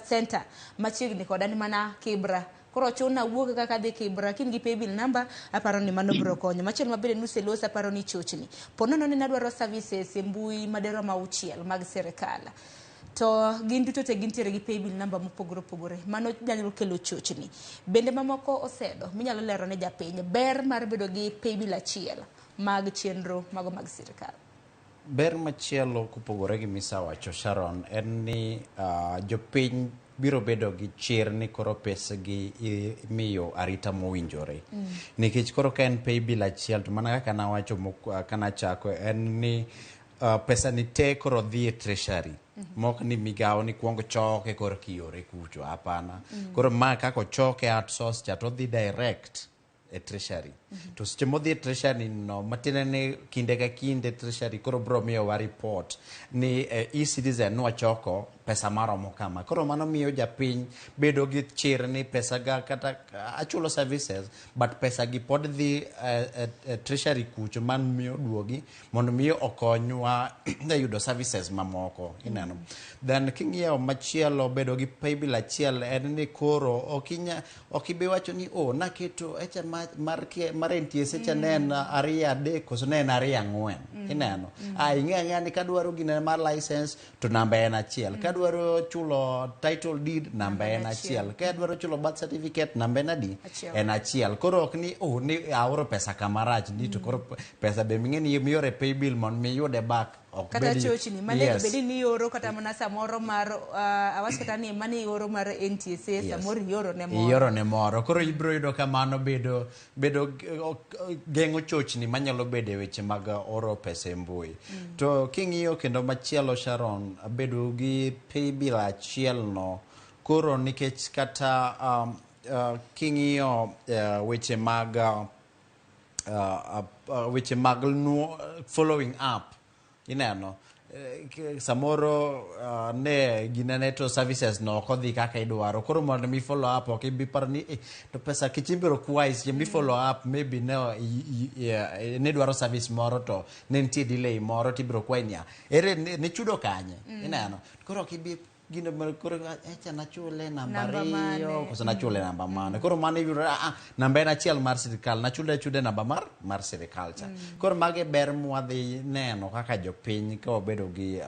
Speaker 1: Center machiegni koda ni mana Kibra. Koro chuna wuok kaka adhi Kibra, kin gi pay bill number, aparo ni mano biro konyo. Machielo mabende nuseloso aparo ni chochni. Po nono ni nadwaro services e mbui maderom 6 mag sirikal, to gin duto te gintiere gi pay bill number mopogore opogore. Mano nyalo kelo chochni. Bende mamoko osedo minyalo lero ne japiny ber mar bedo gi pay bill achiel mag chenro mago mag sirikal.
Speaker 2: Ber machielo kopogore gi misewacho Sharon en ni jopiny biro bedo gi chir ni koro pesgi imiyo arita mowinjore. Nikech koro ka en pay bill achiel to mana kaka nawacho kanachako en ni pesa ni te koro dhi e treasury. Mok ni migawo ni kuongo choke koro kiore kucho, hapana. Koro ma kaka ochoke outsource cha to odhi direct e treasury. To seche modhi e treasury no, matiende ni kinde ka kinde treasury koro biro miyowa report ni e-citizen nwachoko pesa maromo kama. Koro mano miyo japiny bedo gi chir ni pesa ga kata achulo services, but pesa gi pod dhi e treasury kucho, man miyo duogi mondo mi okonywa e yudo services mamoko, ineno. Then king'iyo machielo, bedo gi paybill achiel en ni koro ok ibi wacho ni, "Oh, naketo echa mar NTSA cha ne en 2 3 koso ne en 2 4." Ineno, ah, ing'e ang'eya ni kadwaro gine mar license to namba en achiel, kadwaro chulo title deed, namba en achiel, kadwaro chulo birth certificate, namba en adi?
Speaker 1: Achiel.
Speaker 2: En achiel. Koro ok ni, oh, ni aoro pesa kamarach ni to koro pesa be ming'e ni miore paybill mondo miyude back ok
Speaker 1: kata chochni manego bedi ni ioro kata mana samoro mar awach kata ni mane ioro mar NTSA, samoro ioro ne moro.
Speaker 2: Ioro ne moro, koro ibiro yudo ka mano bedo geng'o chochni manyalo bedo e weche mag oro pesa e mbui. To king'iyo kendo machielo, Sharon, bedo gi paybill achiel no koro nikech kata king'iyo weche mag following up, ineno, samoro ne ginene to services no ok odhi kaka idwaro, koro mondo mi follow up ok ibi paro ni to pesa kech ibiro kwayi seche mi follow up, maybe ne nidwaro service moro to ne nitie delay moro, tibiro kwayi niya, "Ere ne chudo kanye?" Ineno, koro ok ibi gino koro echa nachule namba
Speaker 1: Namba
Speaker 2: 2
Speaker 1: mane?
Speaker 2: Koso nachule namba mane? Koro mano iyudo, ah, namba en achiel mar sirikal, nachule achude namba mar sirikal cha. Koro magi e ber mwadhi neno kaka jopiny ka wabedo gi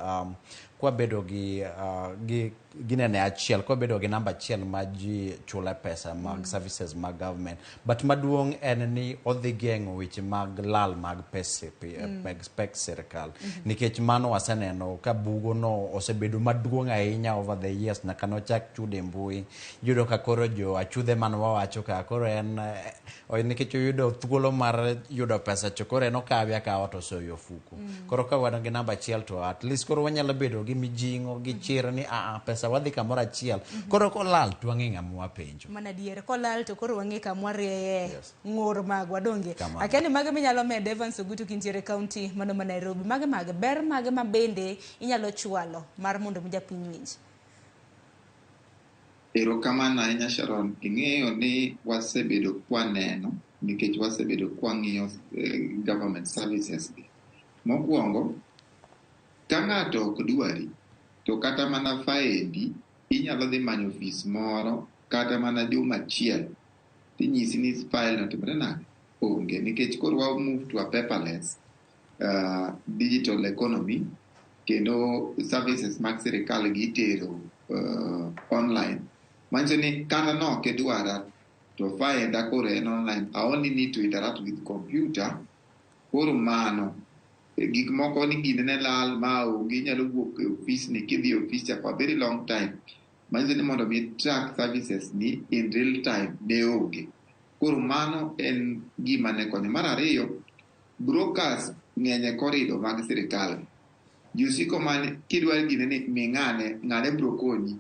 Speaker 2: kwabedo gi ginene achiel, kwabedo gi namba achiel ma ji chule pesa mag services mag government. But maduong' en ni odhi geng'o weche mag lal mag pes mag pek sirikal, nikech mano waseneno ka bugo no osebedo maduong' ahinya over the years nyaka nochak chudo e mbui. Iyudo ka koro jo achudhe man wawacho ka koro en nikech oyudo thuolo mar yudo pesa cho, koro en okawe akawa to osoyo e ofuku. Koro ka wan gi namba achiel to at least koro wanyalo bedo gi mijing'o gi chir ni aa, pesa wadhi kamoro achiel, koro kolal to wang'e ng'ama wapenjo.
Speaker 1: Mana adier, kolal to koro wang'e kama warieye ng'ur magwa, donge?
Speaker 2: Kamano.
Speaker 1: Akia ni mage minyalo medo, Evans Ogutu, kintiere kaunti mano ma Nairobi, mage ber mage ma bende inyalo chwalo mar mondo mi japiny winj?
Speaker 3: Erokamano ahinya, Sharon. Ing'eyo ni wasebedo kwaneno nikech wasebedo kwang'iyo government services gi. Mokwongo, ka ng'ato ok dwari, to kata mana faendi inyalo dhi manyo ofis moro kata mana juma achiel tinyisi ni file no timore nade, onge, nikech koro wa move to a paperless digital economy, kendo services mag sirikal gi itero online, manyiso ni kata nok idwara to faenda koro en online. I only need to interact with computer. Koro mano gik moko ni gine ne lal ma onge, inyalo wuok e ofis ni kidhi e ofis cha for a very long time, manyiso ni mondo mi track services ni in real time ne onge. Koro mano en gima ne konyo. Mar ariyo, brokers ng'eny e corridor mag sirikal. Ji osiko man kidwaro gine ni mi ng'ane, ng'ane biro konyi.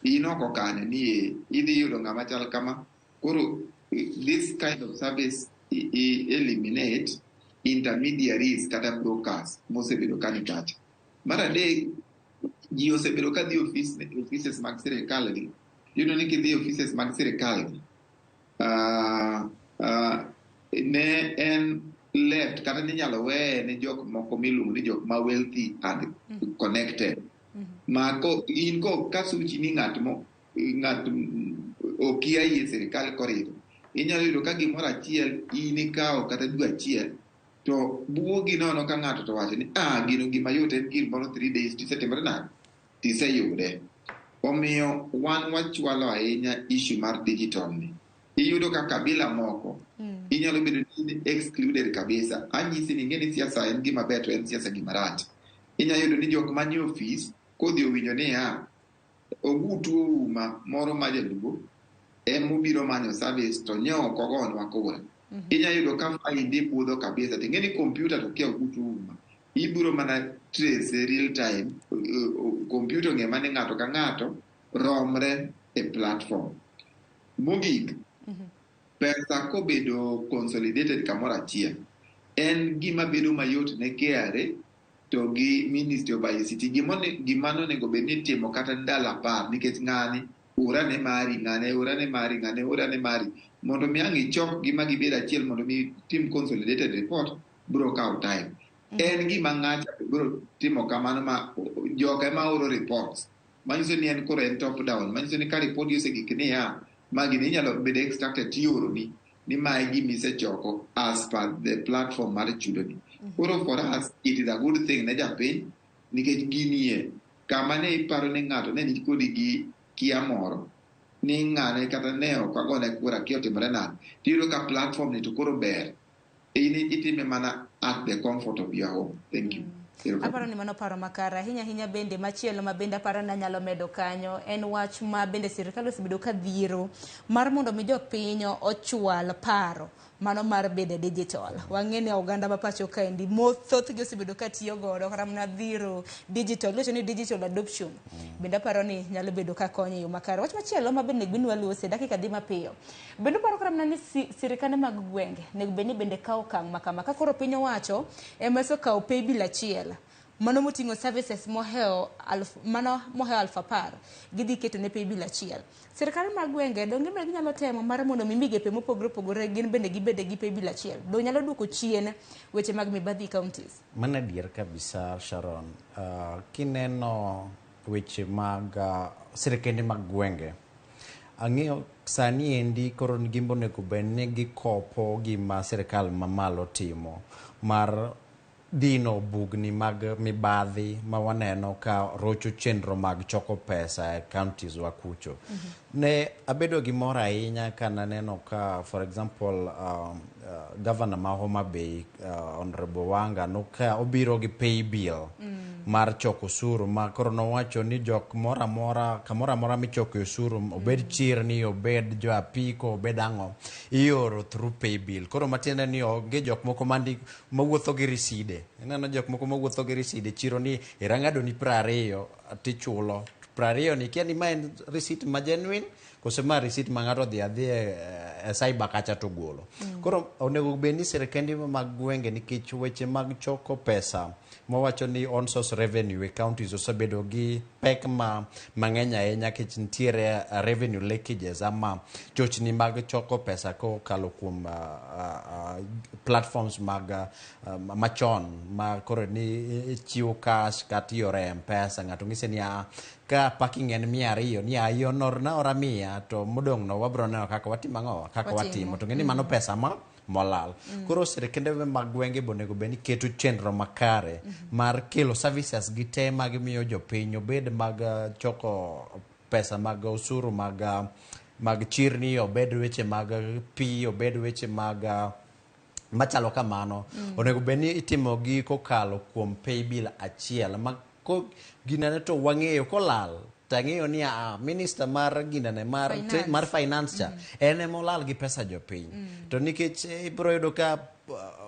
Speaker 3: In oko kane ni e idhi yudo ng'ama chal kama. Koro this kind of service i eliminate intermediaries kata brokers mosebedo ka ni kacha. Mar adek, ji osebedo ka dhi offices mag sirikal gi. Iyudo ni kidhi offices mag sirikal gi, ne en left kata ninyalo weye ne jok moko miluongo ni jok ma wealthy and connected. Ma ko in ko kasuchi ni ng'at mo ng'at okia yie sirikal corridor, inyalo yudo ka gimoro achiel in ikawo kata dwe achiel to buogi nono ka ng'ato to wacho ni, "Ah, gino gima yot en gimoro 3 days tisetimore nade, tiseyude." Omiyo wan wachwalo ahinya issue mar digital ni. Iyudo ka kabila moko inyalo bedo ni in excluded kabisa. Anyisi ni ing'e ni siasa en gima ber to en siasa gima rach. Inyalo yudo ni jok manie ofis kodhi owinjo niya Ogutu Ouma moro ma jaluo emobiro manyo service to nye ok ogonwa kura. Inyalo yudo ka faindi budho kabisa to ing'e ni kompyuta to kia Ogutu Ouma. Ibiro mana trace real time. Kompyuta ong'e mana ni ng'ato ka ng'ato romre e platform. Mogik, Pesa kobedo consolidated kamoro achiel, en gima bedo mayot ne KRA to gi Ministry of ICT. Gima nonego bed ni itimo kata ndalo 10 nikech ng'ani ora ne mari, ng'ane ora ne mari, ng'ane ora ne mari. Mondo mi ang' ichok gi ma gibed achiel mondo mi tim consolidated report biro kawo time. En gima ng'acha biro timo kamano ma joka ema oro reports. Manyiso ni en koro en top down. Manyiso ni ka report osegik niya, ma gini inyalo bedo extracted tioroni ni mae gima isechoko as per the platform mar chudoni. Koro for us, it is a good thing ne japiny nikech ginie kama ne iparo ni ng'ato ne nikodi gi kia moro ni ng'ane kata ne ok agone kura kia otimore nade, tiyudo ka platform ni to koro ber. In itime mana at the comfort of your home. Thank you.
Speaker 1: Aparo ni mano paro makare ahinya ahinya. Bende machielo ma bende aparo ni anyalo medo kanyo en wach ma bende sirikal osebedo ka dhiro mar mondo mi jopiny ochwal paro mano mar bedo digital. Wang'e ni oganda ma pacho kaendi thothgi osebedo ka tiyo godo kata mana dhiro digital, iwacho ni digital adoption. Bende aparo ni nyalo bedo ka konyo e yo makare. Wach machielo ma bende onego bed ni walose, dakika dhi mapiyo. Bende uparo kata mana ni sirikande mag gwenge onego bed ni bende kawo okang' ma kama ka koro piny owacho ema osekawo paybill achiel mano moting'o services mohewo aluf, mano mohewo 10,000 gidhi keto ne paybill achiel. Sirkal mag gwenge donge bende ginyalo temo mar mondo mi migepe mopogore opogore gin bende gibede gi paybill achiel. Donge nyalo duoko chien weche mag mibadhi e counties?
Speaker 2: Mano adier kabisa, Sharon. Kineno weche mag sirkende mag gwenge, ang'eyo sani endi koro gimbo onego bed ni gikopo gima sirkal mamalo timo mar dino bugni mag mibadhi ma waneno ka rocho chenro mag choko pesa e counties wa kucho. Ne abedo gi mor ahinya ka naneno ka, for example, governor ma Homa Bay, Honorable Wanga, noka obiro gi pay bill mar choko osuru ma koro nowacho ni jok moro amora kamoro amora michoke osuru, obed chirni, obed jo apiko, obed ang'o, ioro through pay bill. Koro matiende ni onge jok moko mawuotho gi riside. Ineno jok moko mawuotho gi riside chiro ni irang'ado ni 20 tichulo 20 ni kia ni ma en receipt ma genuine koso ma receipt ma ng'ato odhi adhi e cyber kacha to golo. Koro onego bed ni sirkende mag gwenge, nikech weche mag choko pesa mawacho ni own source revenue e counties osebedo gi pek ma mang'eny ahinya nikech nitiere revenue leakages ama chochni mag choko pesa kokalo kuom platforms mag machon ma koro ni ichiwo cash kata ioro e M-Pesa. Ng'ato ng'ise ni ka parking en 200 ni orna ora 100 to modong' no wabro neno kaka watimo ang'o kaka watimo to ng'e ni mano pesa ma molal. Koro sirkende mag gwenge be onego bed ni keto chenro makare mar kelo services gi te mag miyo jopiny, obed mag choko pesa mag osuru mag chirni, obed weche mag pi, obed weche mag machalo kamano. Onego bed ni itimo gi kokalo kuom paybill achiel ma ko ginene to wang'eyo kolal tang'eyo ni minister mar ginene mar
Speaker 1: Finance.
Speaker 2: Mar finance cha en ema olal gi pesa jopiny. To nikech ibiro yudo ka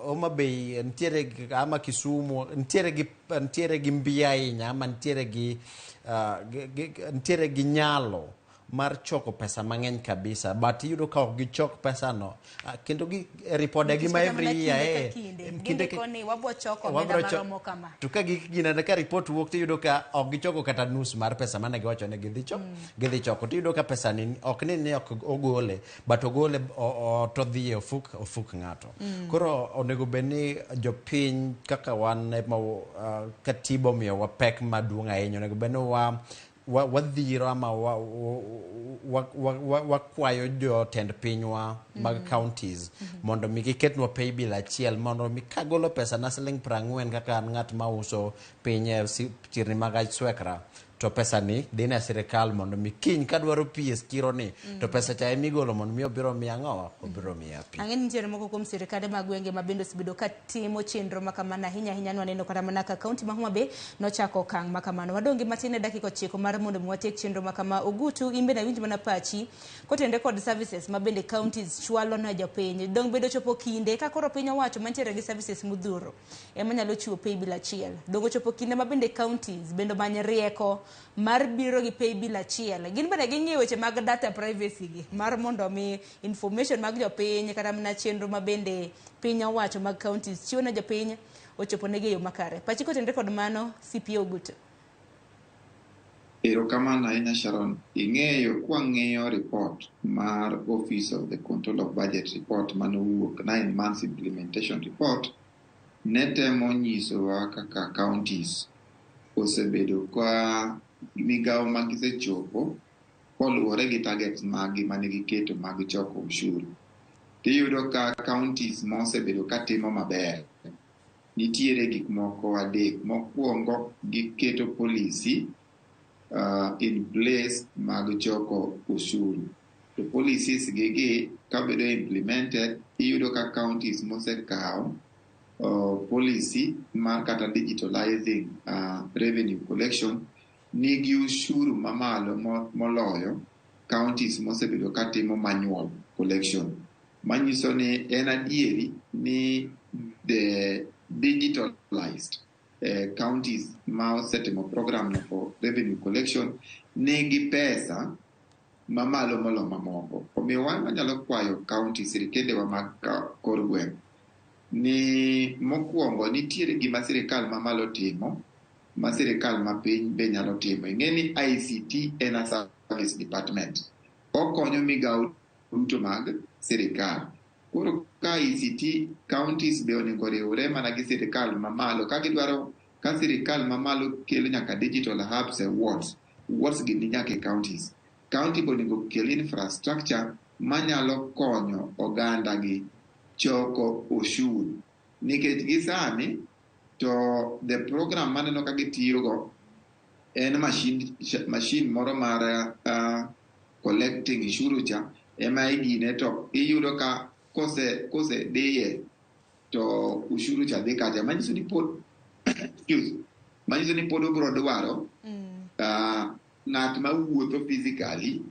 Speaker 2: Homa Bay nitiere ama Kisumu nitiere gi mbi ahinya ama nitiere gi nyalo mar choko pesa mang'eny kabisa, but iyudo ka ok gichok pesa no kendo gi ripode gi ma every year
Speaker 1: kinde gindiko ni wabro choko
Speaker 2: wabro
Speaker 1: omenda maromo kama.
Speaker 2: To ka gik ginene ka report wuok tiyudo ka ok gichoko kata nus mar pesa mane giwacho ni gidhi choko. Tiyudo ka pesa ni ok ni ok ogole, but ogole to dhi e ofuk ng'ato. Koro onego bed ni jopiny kaka wan ema katiba omiyowa pek maduong' ahinya, onego bed ni wa wadhiro ama wakwayo jotend pinywa mag counties mondo mi giketnwa paybill achiel mondo mi kagolo pesa na siling 40 kaka an ng'at mauso piny e chirni mag Aswekra to pesa ni dhi ne sirikal mondo mi kiny kadwaro pi e chiro ni to pesa cha emigolo mondo mi obiro miya ang'owa obiro miya pi.
Speaker 1: Ang'e ni nitiere moko kuom sirikande mag gwenge ma bende osebedo ka timo chenro ma kamano ahinya ahinya. Nwaneno kata mana ka kaunti ma Homa Bay nochako okang' ma kamano. Wadong' gi matin e dakika 9 mar mondo mi watiek chenro ma kama. Ogutu, in bende awinj mana pachi kotenore kod services ma bende counties chwalo ne jopiny. Dong' bedo chopo kinde ka koro piny owacho mantiere gi services modhuro ema nyalo chiwo paybill achiel. Dong' ochopo kinde ma bende counties bende omany rieko mar biro gi paybill achiel. Gin bende ging'iyo weche mag data privacy gi mar mondo mi information mag jopiny kata mana chenro ma bende piny owacho mag counties chiwo ne jopiny ochopo negi e yo makare. Pachi kotenre kod mano, CPA Ogutu.
Speaker 3: Erokamano ahinya, Sharon. Ing'eyo, kwang'iyo report mar Office of the Control of Budget report manowuok, 9 months implementation report, ne temo nyisowa kaka counties osebedo ka migawo ma gisechopo koluwore gi targets maggi mane giketo mag choko ushuru. Tiyudo ka counties mosebedo ka timo maber nitiere gik moko adek. Mokwongo, giketo policy in place mag choko ushuru. To policies gi kabedo implemented, iyudo ka counties mosekawo policy mar kata digitalizing revenue collection nigi ushuru mamalo moloyo counties mosebedo katimo manual collection. Manyiso ni en adieri ni the digitalized counties ma osetimo program no for revenue collection nigi pesa mamalo molo mamoko. Omiyo wan wanyalo kwayo county sirikendewa mag kor gweng' ni mokwongo nitiere gima sirikal mamalo timo ma sirikal mapiny be nyalo timo. Ing'e ni ICT en a service department. Okonyo migawo duto mag sirikal. Koro ka ICT, counties be onego riwre mana gi sirikal mamalo ka gidwaro ka sirikal mamalo kelo nyaka digital hubs e wards. Wards gi ni nyaka e counties. County be onego kel infrastructure manyalo konyo oganda gi choko ushuru. Nikech gi sani to the program maneno ka gitiyogo en machine moro mar collecting ushuru cha ema igine to iyudo ka kose diye to ushuru cha dhi kacha, manyiso ni pod, excuse, manyiso ni pod obiro dwaro ng'at ma wuotho physically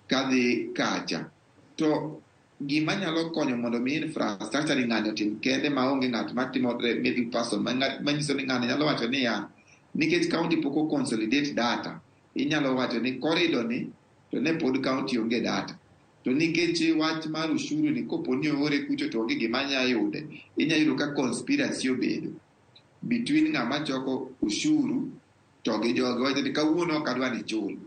Speaker 3: kadhi kacha. To gima nyalo konyo mondo mi infrastructure ni ng'ani otim kende maonge ng'at matimo middle person, manyiso ni ng'ani nyalo wacho niya, nikech county pok o consolidate data, inyalo wacho ni corridor ni to ne pod county onge data, to nikech wach mar ushuru ni kopo ni oore kucho to onge gima nya yude, inya yudo ka conspiracy obedo between ng'ama choko ushuru to gi jogi. Wacho ni kawuono ok adwa ni chul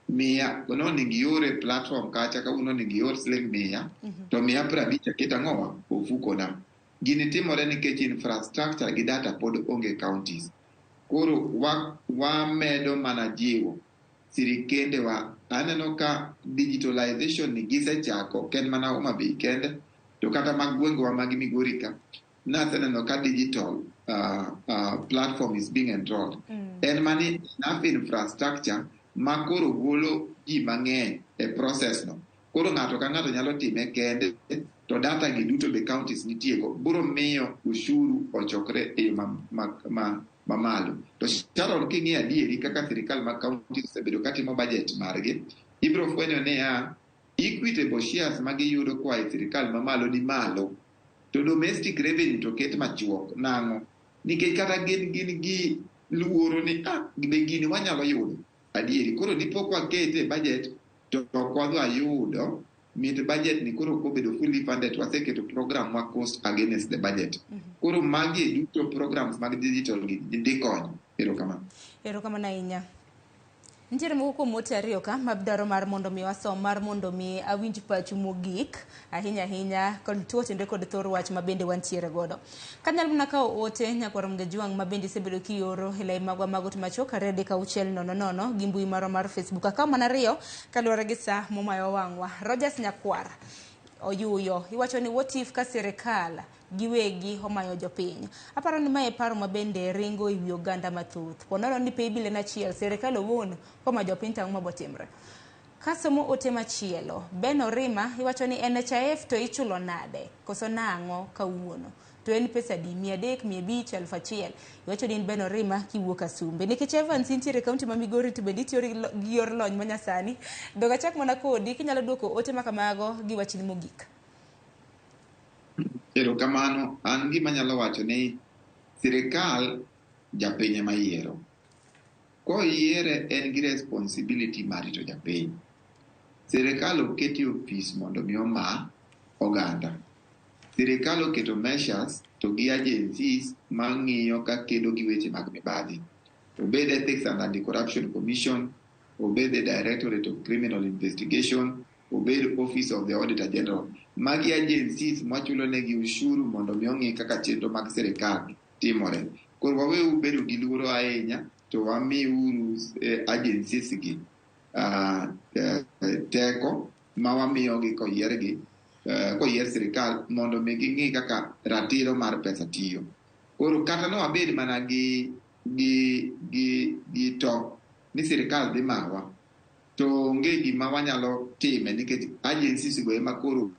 Speaker 3: miya nonego iore platform kacha, kawuono onego ior siling 100 to miya 50 aket ang'owa ofukona. Gini timore nikech infrastructure gi data pod onge counties. Koro wamedo mana jiwo sirikendewa. Aneno ka digitalization ni gisechako, ok en mana Homa Bay kende, to kata mag gwengewa mag Migori ka naseneno ka digital platform is being enrolled. En mani enough infrastructure ma koro golo ji mang'eny e process no, koro ng'ato ka ng'ato nyalo time kende, to data gi duto be counties nitie go biro miyo ushuru ochokre e yo mamalo. To Sharon, king'iyo adieri kaka sirikal mag counties osebedo katimo budget margi, ibiro fwenyo niya equitable shares ma giyudo koa e sirikal mamalo ni malo, to domestic revenue to ket machuok. Nang'o? Nikech kata gin gi luoro ni be gini wanyalo yudo adieri. Koro dipok wakete e budget to ok wadwa yudo mit budget ni. Koro kobedo fully funded, waseketo program wa cost against the budget. Koro magi duto programs mag digital gi dhi konyo. Erokamano.
Speaker 1: Erokamano ahinya. Nitiere moko kuom ote ariyo ka madwaro mar mondo mi wasom, mar mondo mi awinj pachu mogik ahinya ahinya kod tuo tende kod thor wach ma bende wantiere godo. Kanyalo mana kawo ote nyakwar Mgejwang' ma bende isebedo kioro e lai magwa mag ote machuok 23600 gi mbui marwa mar Facebook. Akawo mana ariyo kaluwore gi sa momayo wang'wa. Rogers Nyakwar Oyuyo iwacho ni what if ka sirikal giwegi omayo jopiny? Aparo ni mae paro ma bende ringo e wi oganda mathoth. Ponono ni paybill en achiel, sirikal owuon komayo jopiny to ang'o mabotimre? Kasomo ote machielo, Ben Orima iwacho ni NHIF to ichulo nade koso nang'o kawuono? To en pesa adi? 300, 500, 1000. Iwacho ni in Ben Orima kiwuok Asumbe. Nikech Evans intiere e kaunti ma Migori to bende itiyo gi yor lony manyasani. Dog achak mana kodi kinyalo duoko ote ma kamago gi wachni mogik.
Speaker 3: Erokamano. An gima anyalo wacho ni sirikal japiny ema yiero. Koyiere en gi responsibility mar rito japiny. Sirikal oketi ofis mondo mi oma oganda. Sirikal oketo measures to gi agencies mang'iyo ka kedo gi weche mag mibadhi. Obed Ethics and Anti-Corruption Commission, obed the Directorate of Criminal Investigation, obed Office of the Auditor General. Magi agencies mwachulo negi ushuru mondo mi ong'i kaka chenro mag sirikal timore. Koro waweuru bedo gi luoro ahinya to wamiuru agencies gi teko ma wamiyogi koyiergi koyier sirikal mondo mi ging'i kaka ratiro mar pesa tiyo. Koro kata ne wabed mana gi to ni sirikal dhi mawa to onge gima wanyalo time nikech agencies go ema koro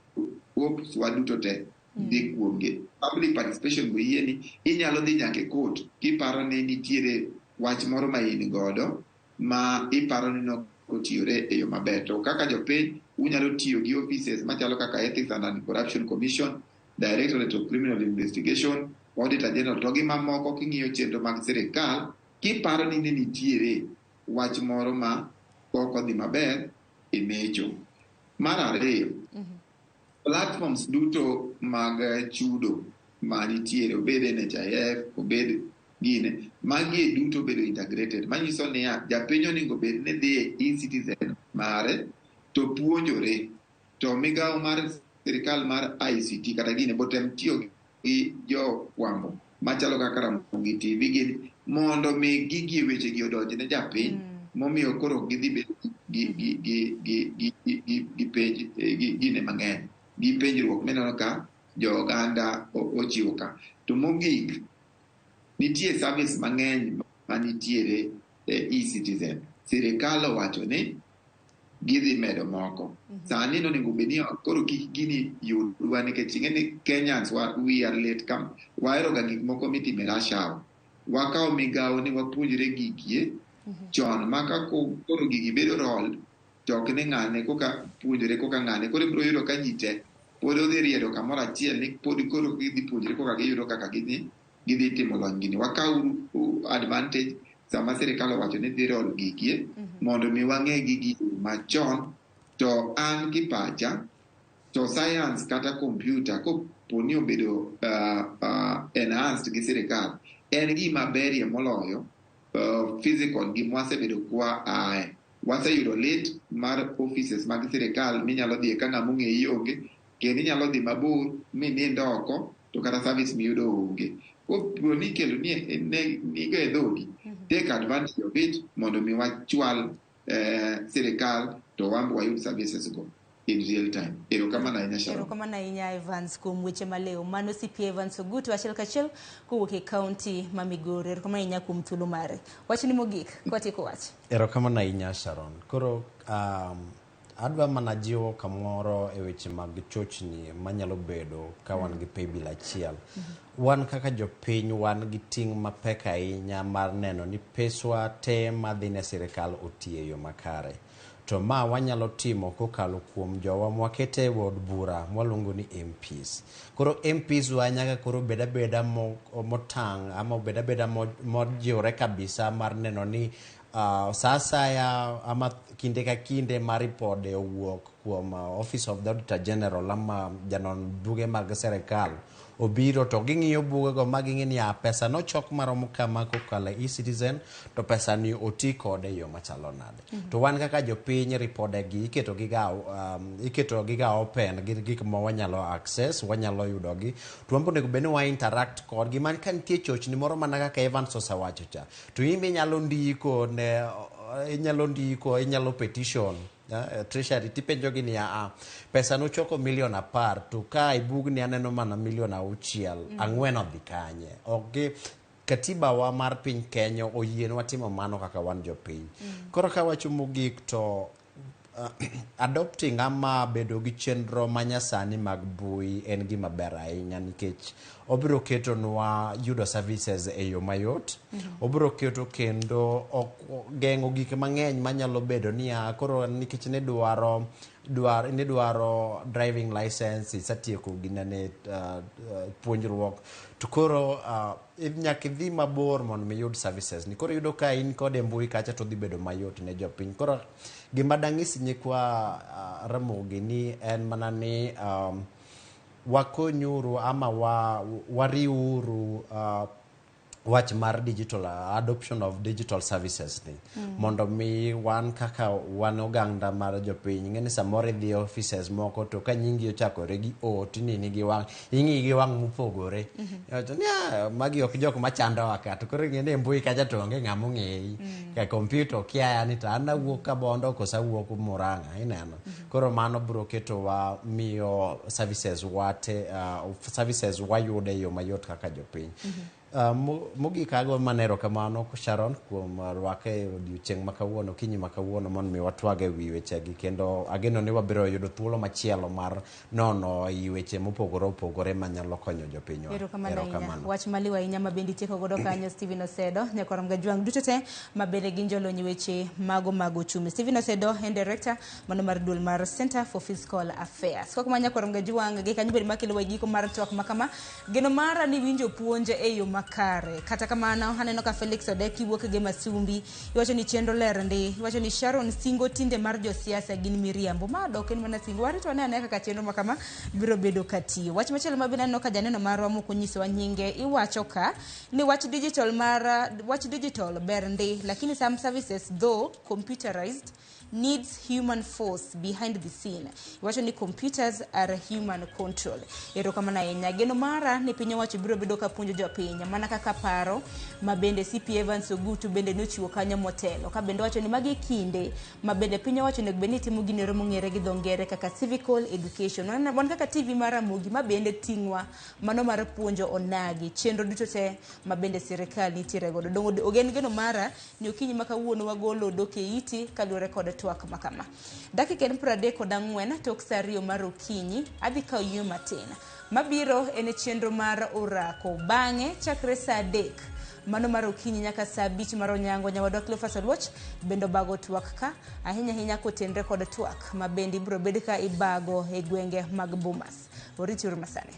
Speaker 3: hopes wa duto te dhi kuomgi. Public participation go yie ni inyalo dhi nyaka e court kiparo ni nitiere wach moro ma in godo ma iparo ni nok otiyore e yo maber. To kaka jopiny unyalo tiyo gi offices machalo kaka Ethics and Anti-Corruption Commission, Directorate of Criminal Investigation, Auditor General to gi mamoko king'iyo chenro mag sirikal kiparo ni ne nitiere wach moro ma ok odhi maber e mecho. Mar ariyo, platforms duto mag chudo manitiere obed NHIF, obed gine, magi duto bedo integrated. Manyiso niya, japiny onego bed ni dhi e e-citizen mare to puonjore to migawo mar sirikal mar ICT kata gine botem tiyo gi jofwambo machalo kaka Ramogi TV gini mondo mi gigi weche gi odonj ne japiny momiyo koro gidhi bedo gi penj gi gine mang'eny gi penjruok mineno ka jo oganda ochiwo ka. To mogik, nitie service mang'eny manitiere e e-citizen. Sirikal owacho ni gidhi medo moko. Sani nonego bed ni koro kik gini yudwa nikech ing'e ni Kenyans we are late kam wahero ga gik moko mitime rush hour. Wakawo migawo ni wapuonjre gigie chon ma ka koro gigi bedo rolled to ok ni ng'ane koka puonjore koka ng'ane koro ibiro yudo ka ji te pod odhi riedo kamoro achiel ni pod koro gidhi puonjre koka giyudo kaka gidhi timo lony gini. Wakawuru advantage sama sirikal owacho ni dhi roll gigie mondo mi wang'e gigi machon to an gi pacha to science kata computer kopo ni obedo enhanced gi sirikal en gima berie moloyo physical gima wasebedo kwa ae. Waseyudo lit mar offices mag sirikal minyalo dhiye ka ng'ama ong'eyi onge kendo inyalo dhi mabor minind oko to kata service miyudo onge. Kopo ni ikelo nigo e dhogi, take advantage of it mondo mi wachwal sirikal to wan be wayud services go in real time. Erokamano ahinya Sharon.
Speaker 1: Erokamano ahinya Evans kuom weche malew. Mano CPA Evans Ogutu achiel kachiel kowuok e kaunti ma Migori. Erokamano ahinya kuom thuolo mare. Wachni mogik, kwatieko wach.
Speaker 2: Erokamano ahinya Sharon. Koro adwa mana jiwo kamoro e weche mag chochni manyalo bedo ka wan gi paybill achiel. Wan kaka jopiny wan gi ting' mapek ahinya mar neno ni peswa te madhi ne sirikal otiyo e yo makare. To ma wanyalo timo kokalo kuom jowa mwakete e od bura mwaluongo ni MPs. Koro MPs wa nyaka koro bed abeda motang' ama obed abeda mojiwore kabisa mar neno ni sa asaya ama kinde ka kinde ma ripode owuok kuom Office of the Auditor General ama janon buge mag sirikal obiro to ging'iyo bugego ma ging'e ni pesa nochok maromo kama kokalo e e-citizen to pesa ni oti kode e yo machalo nade. To wan kaka jopiny ripode gi iketo gi ga open gin gik ma wanyalo access wanyalo yudogi to wan be onego bed ni wa interact kodgi man ka nitie chochni moro mana kaka Evans osewacho cha to in be inyalo ndiko ne inyalo ndiko inyalo petition Treasury tipenjo gi niya pesa nochoko milion 10 to ka e bugni aneno mana milion 6 4 odhi kanye ok gi katiba wa mar piny Kenya oyienwa timo mano kaka wan jopiny. Koro kawacho mogik to Adopting ama bedo gi chenro manyasani mag mbui en gima ber ahinya nikech obiro ketonwa yudo services e yo mayot. Obiro keto kendo ok geng'o gik mang'eny manyalo bedo niya koro nikech nidwaro dwar, nidwaro driving license, isetieko ginene puonjruok, to koro nyaka idhi mabor mondo mi iyud services ni. Koro iyudo ka in kode e mbui kacha, to dhi bedo mayot ne jopiny. Koro gima dang'is nyikwa Ramogi ni en mana ni wakonyuru ama wariwuru wach mar digital adoption of digital services ni mondo mi wan kaka wan oganda mar jopiny ing'e ni samoro idhi e offices moko to ka nyingi ochakore gi O tinini gi wang' ing'i gi wang' mopogore. Iwacho ni, "Ah, magi ok jok machandowa ka." To koro ing'e ni e mbui kacha to onge ng'ama ong'eyi ka kompyuta okiaya ni to an awuok Kabondo koso awuok Murang'a. Ineno, koro mano biro ketowa miyo services wate services wayudo e yo mayot kaka jopiny. Mogik ago mana erokamano, Sharon, kuom rwake e odiochieng' ma kawuono, okinyi ma kawuono, mondo mi watwag e wi wechegi, kendo ageno ni wabiro yudo thuolo machielo mar nono i weche mopogore opogore manyalo konyo jopinywa.
Speaker 1: Erokamano ahinya. Wach maliw ahinya ma bende itieko godo kanyo, Stephen Osedo, nyakwar Mgajwang' duto te ma bende gin jolony weche mago mag ochumi. Stephen Osedo en director mano mar duol mar Center for Fiscal Affairs. Kok ma nyakwar Mgajwang' gi kanyo bende makelo wa e giko mar twak ma kama. Geno mara ni winjo puonj e yo makare. Kata kamano, aneno ka Felix Odek iwuok gi Masumbi. Iwacho ni chenro ler ndi. Iwacho ni Sharon, singo tinde mar josiasa gin miriambo. Ma dok en mana singo. Warito ane ane kaka chenro ma kama biro bedo katiyo. Wach machielo ma bende aneno ka janeno marwa mok onyisowa nyinge, iwacho ka ni wach digital mar wach digital ber ndi, lakini some services, though computerized, needs human force behind the scene. Iwacho ni computers are human control. Erokamano ahinya. Geno mara ni piny owacho biro bedo ka puonjo jopiny mana kaka paro ma bende CP Evans Ogutu bende nochiwo kanyo motelo, ka bende wacho ni magi kinde ma bende piny owacho onego bed ni timo ginero mong'ere gi dho ngere kaka civical education. Wan kaka TV mar Ramogi ma bende ting'wa mano mar puonjo onagi chenro duto te ma bende sirikal nitiere godo. Dong' ogen geno mara ni okinyi ma kawuono wagolo dok e iti kaluwore kod twak ma kama. Dakika en 34 tok sa 2 mar okinyi, adhi kawo yweyo matin. Mabiro en chenro mar orako. Bang'e chakre sa 3 mano mar okinyi nyaka sa 5 mar onyango, nyawadwa Cleophas Oluoch bende obago twak ka, ahinya ahinya kotenre kod twak ma bende ibiro bed ka ibago e gwenge mag Bomas. Oriti uru masani.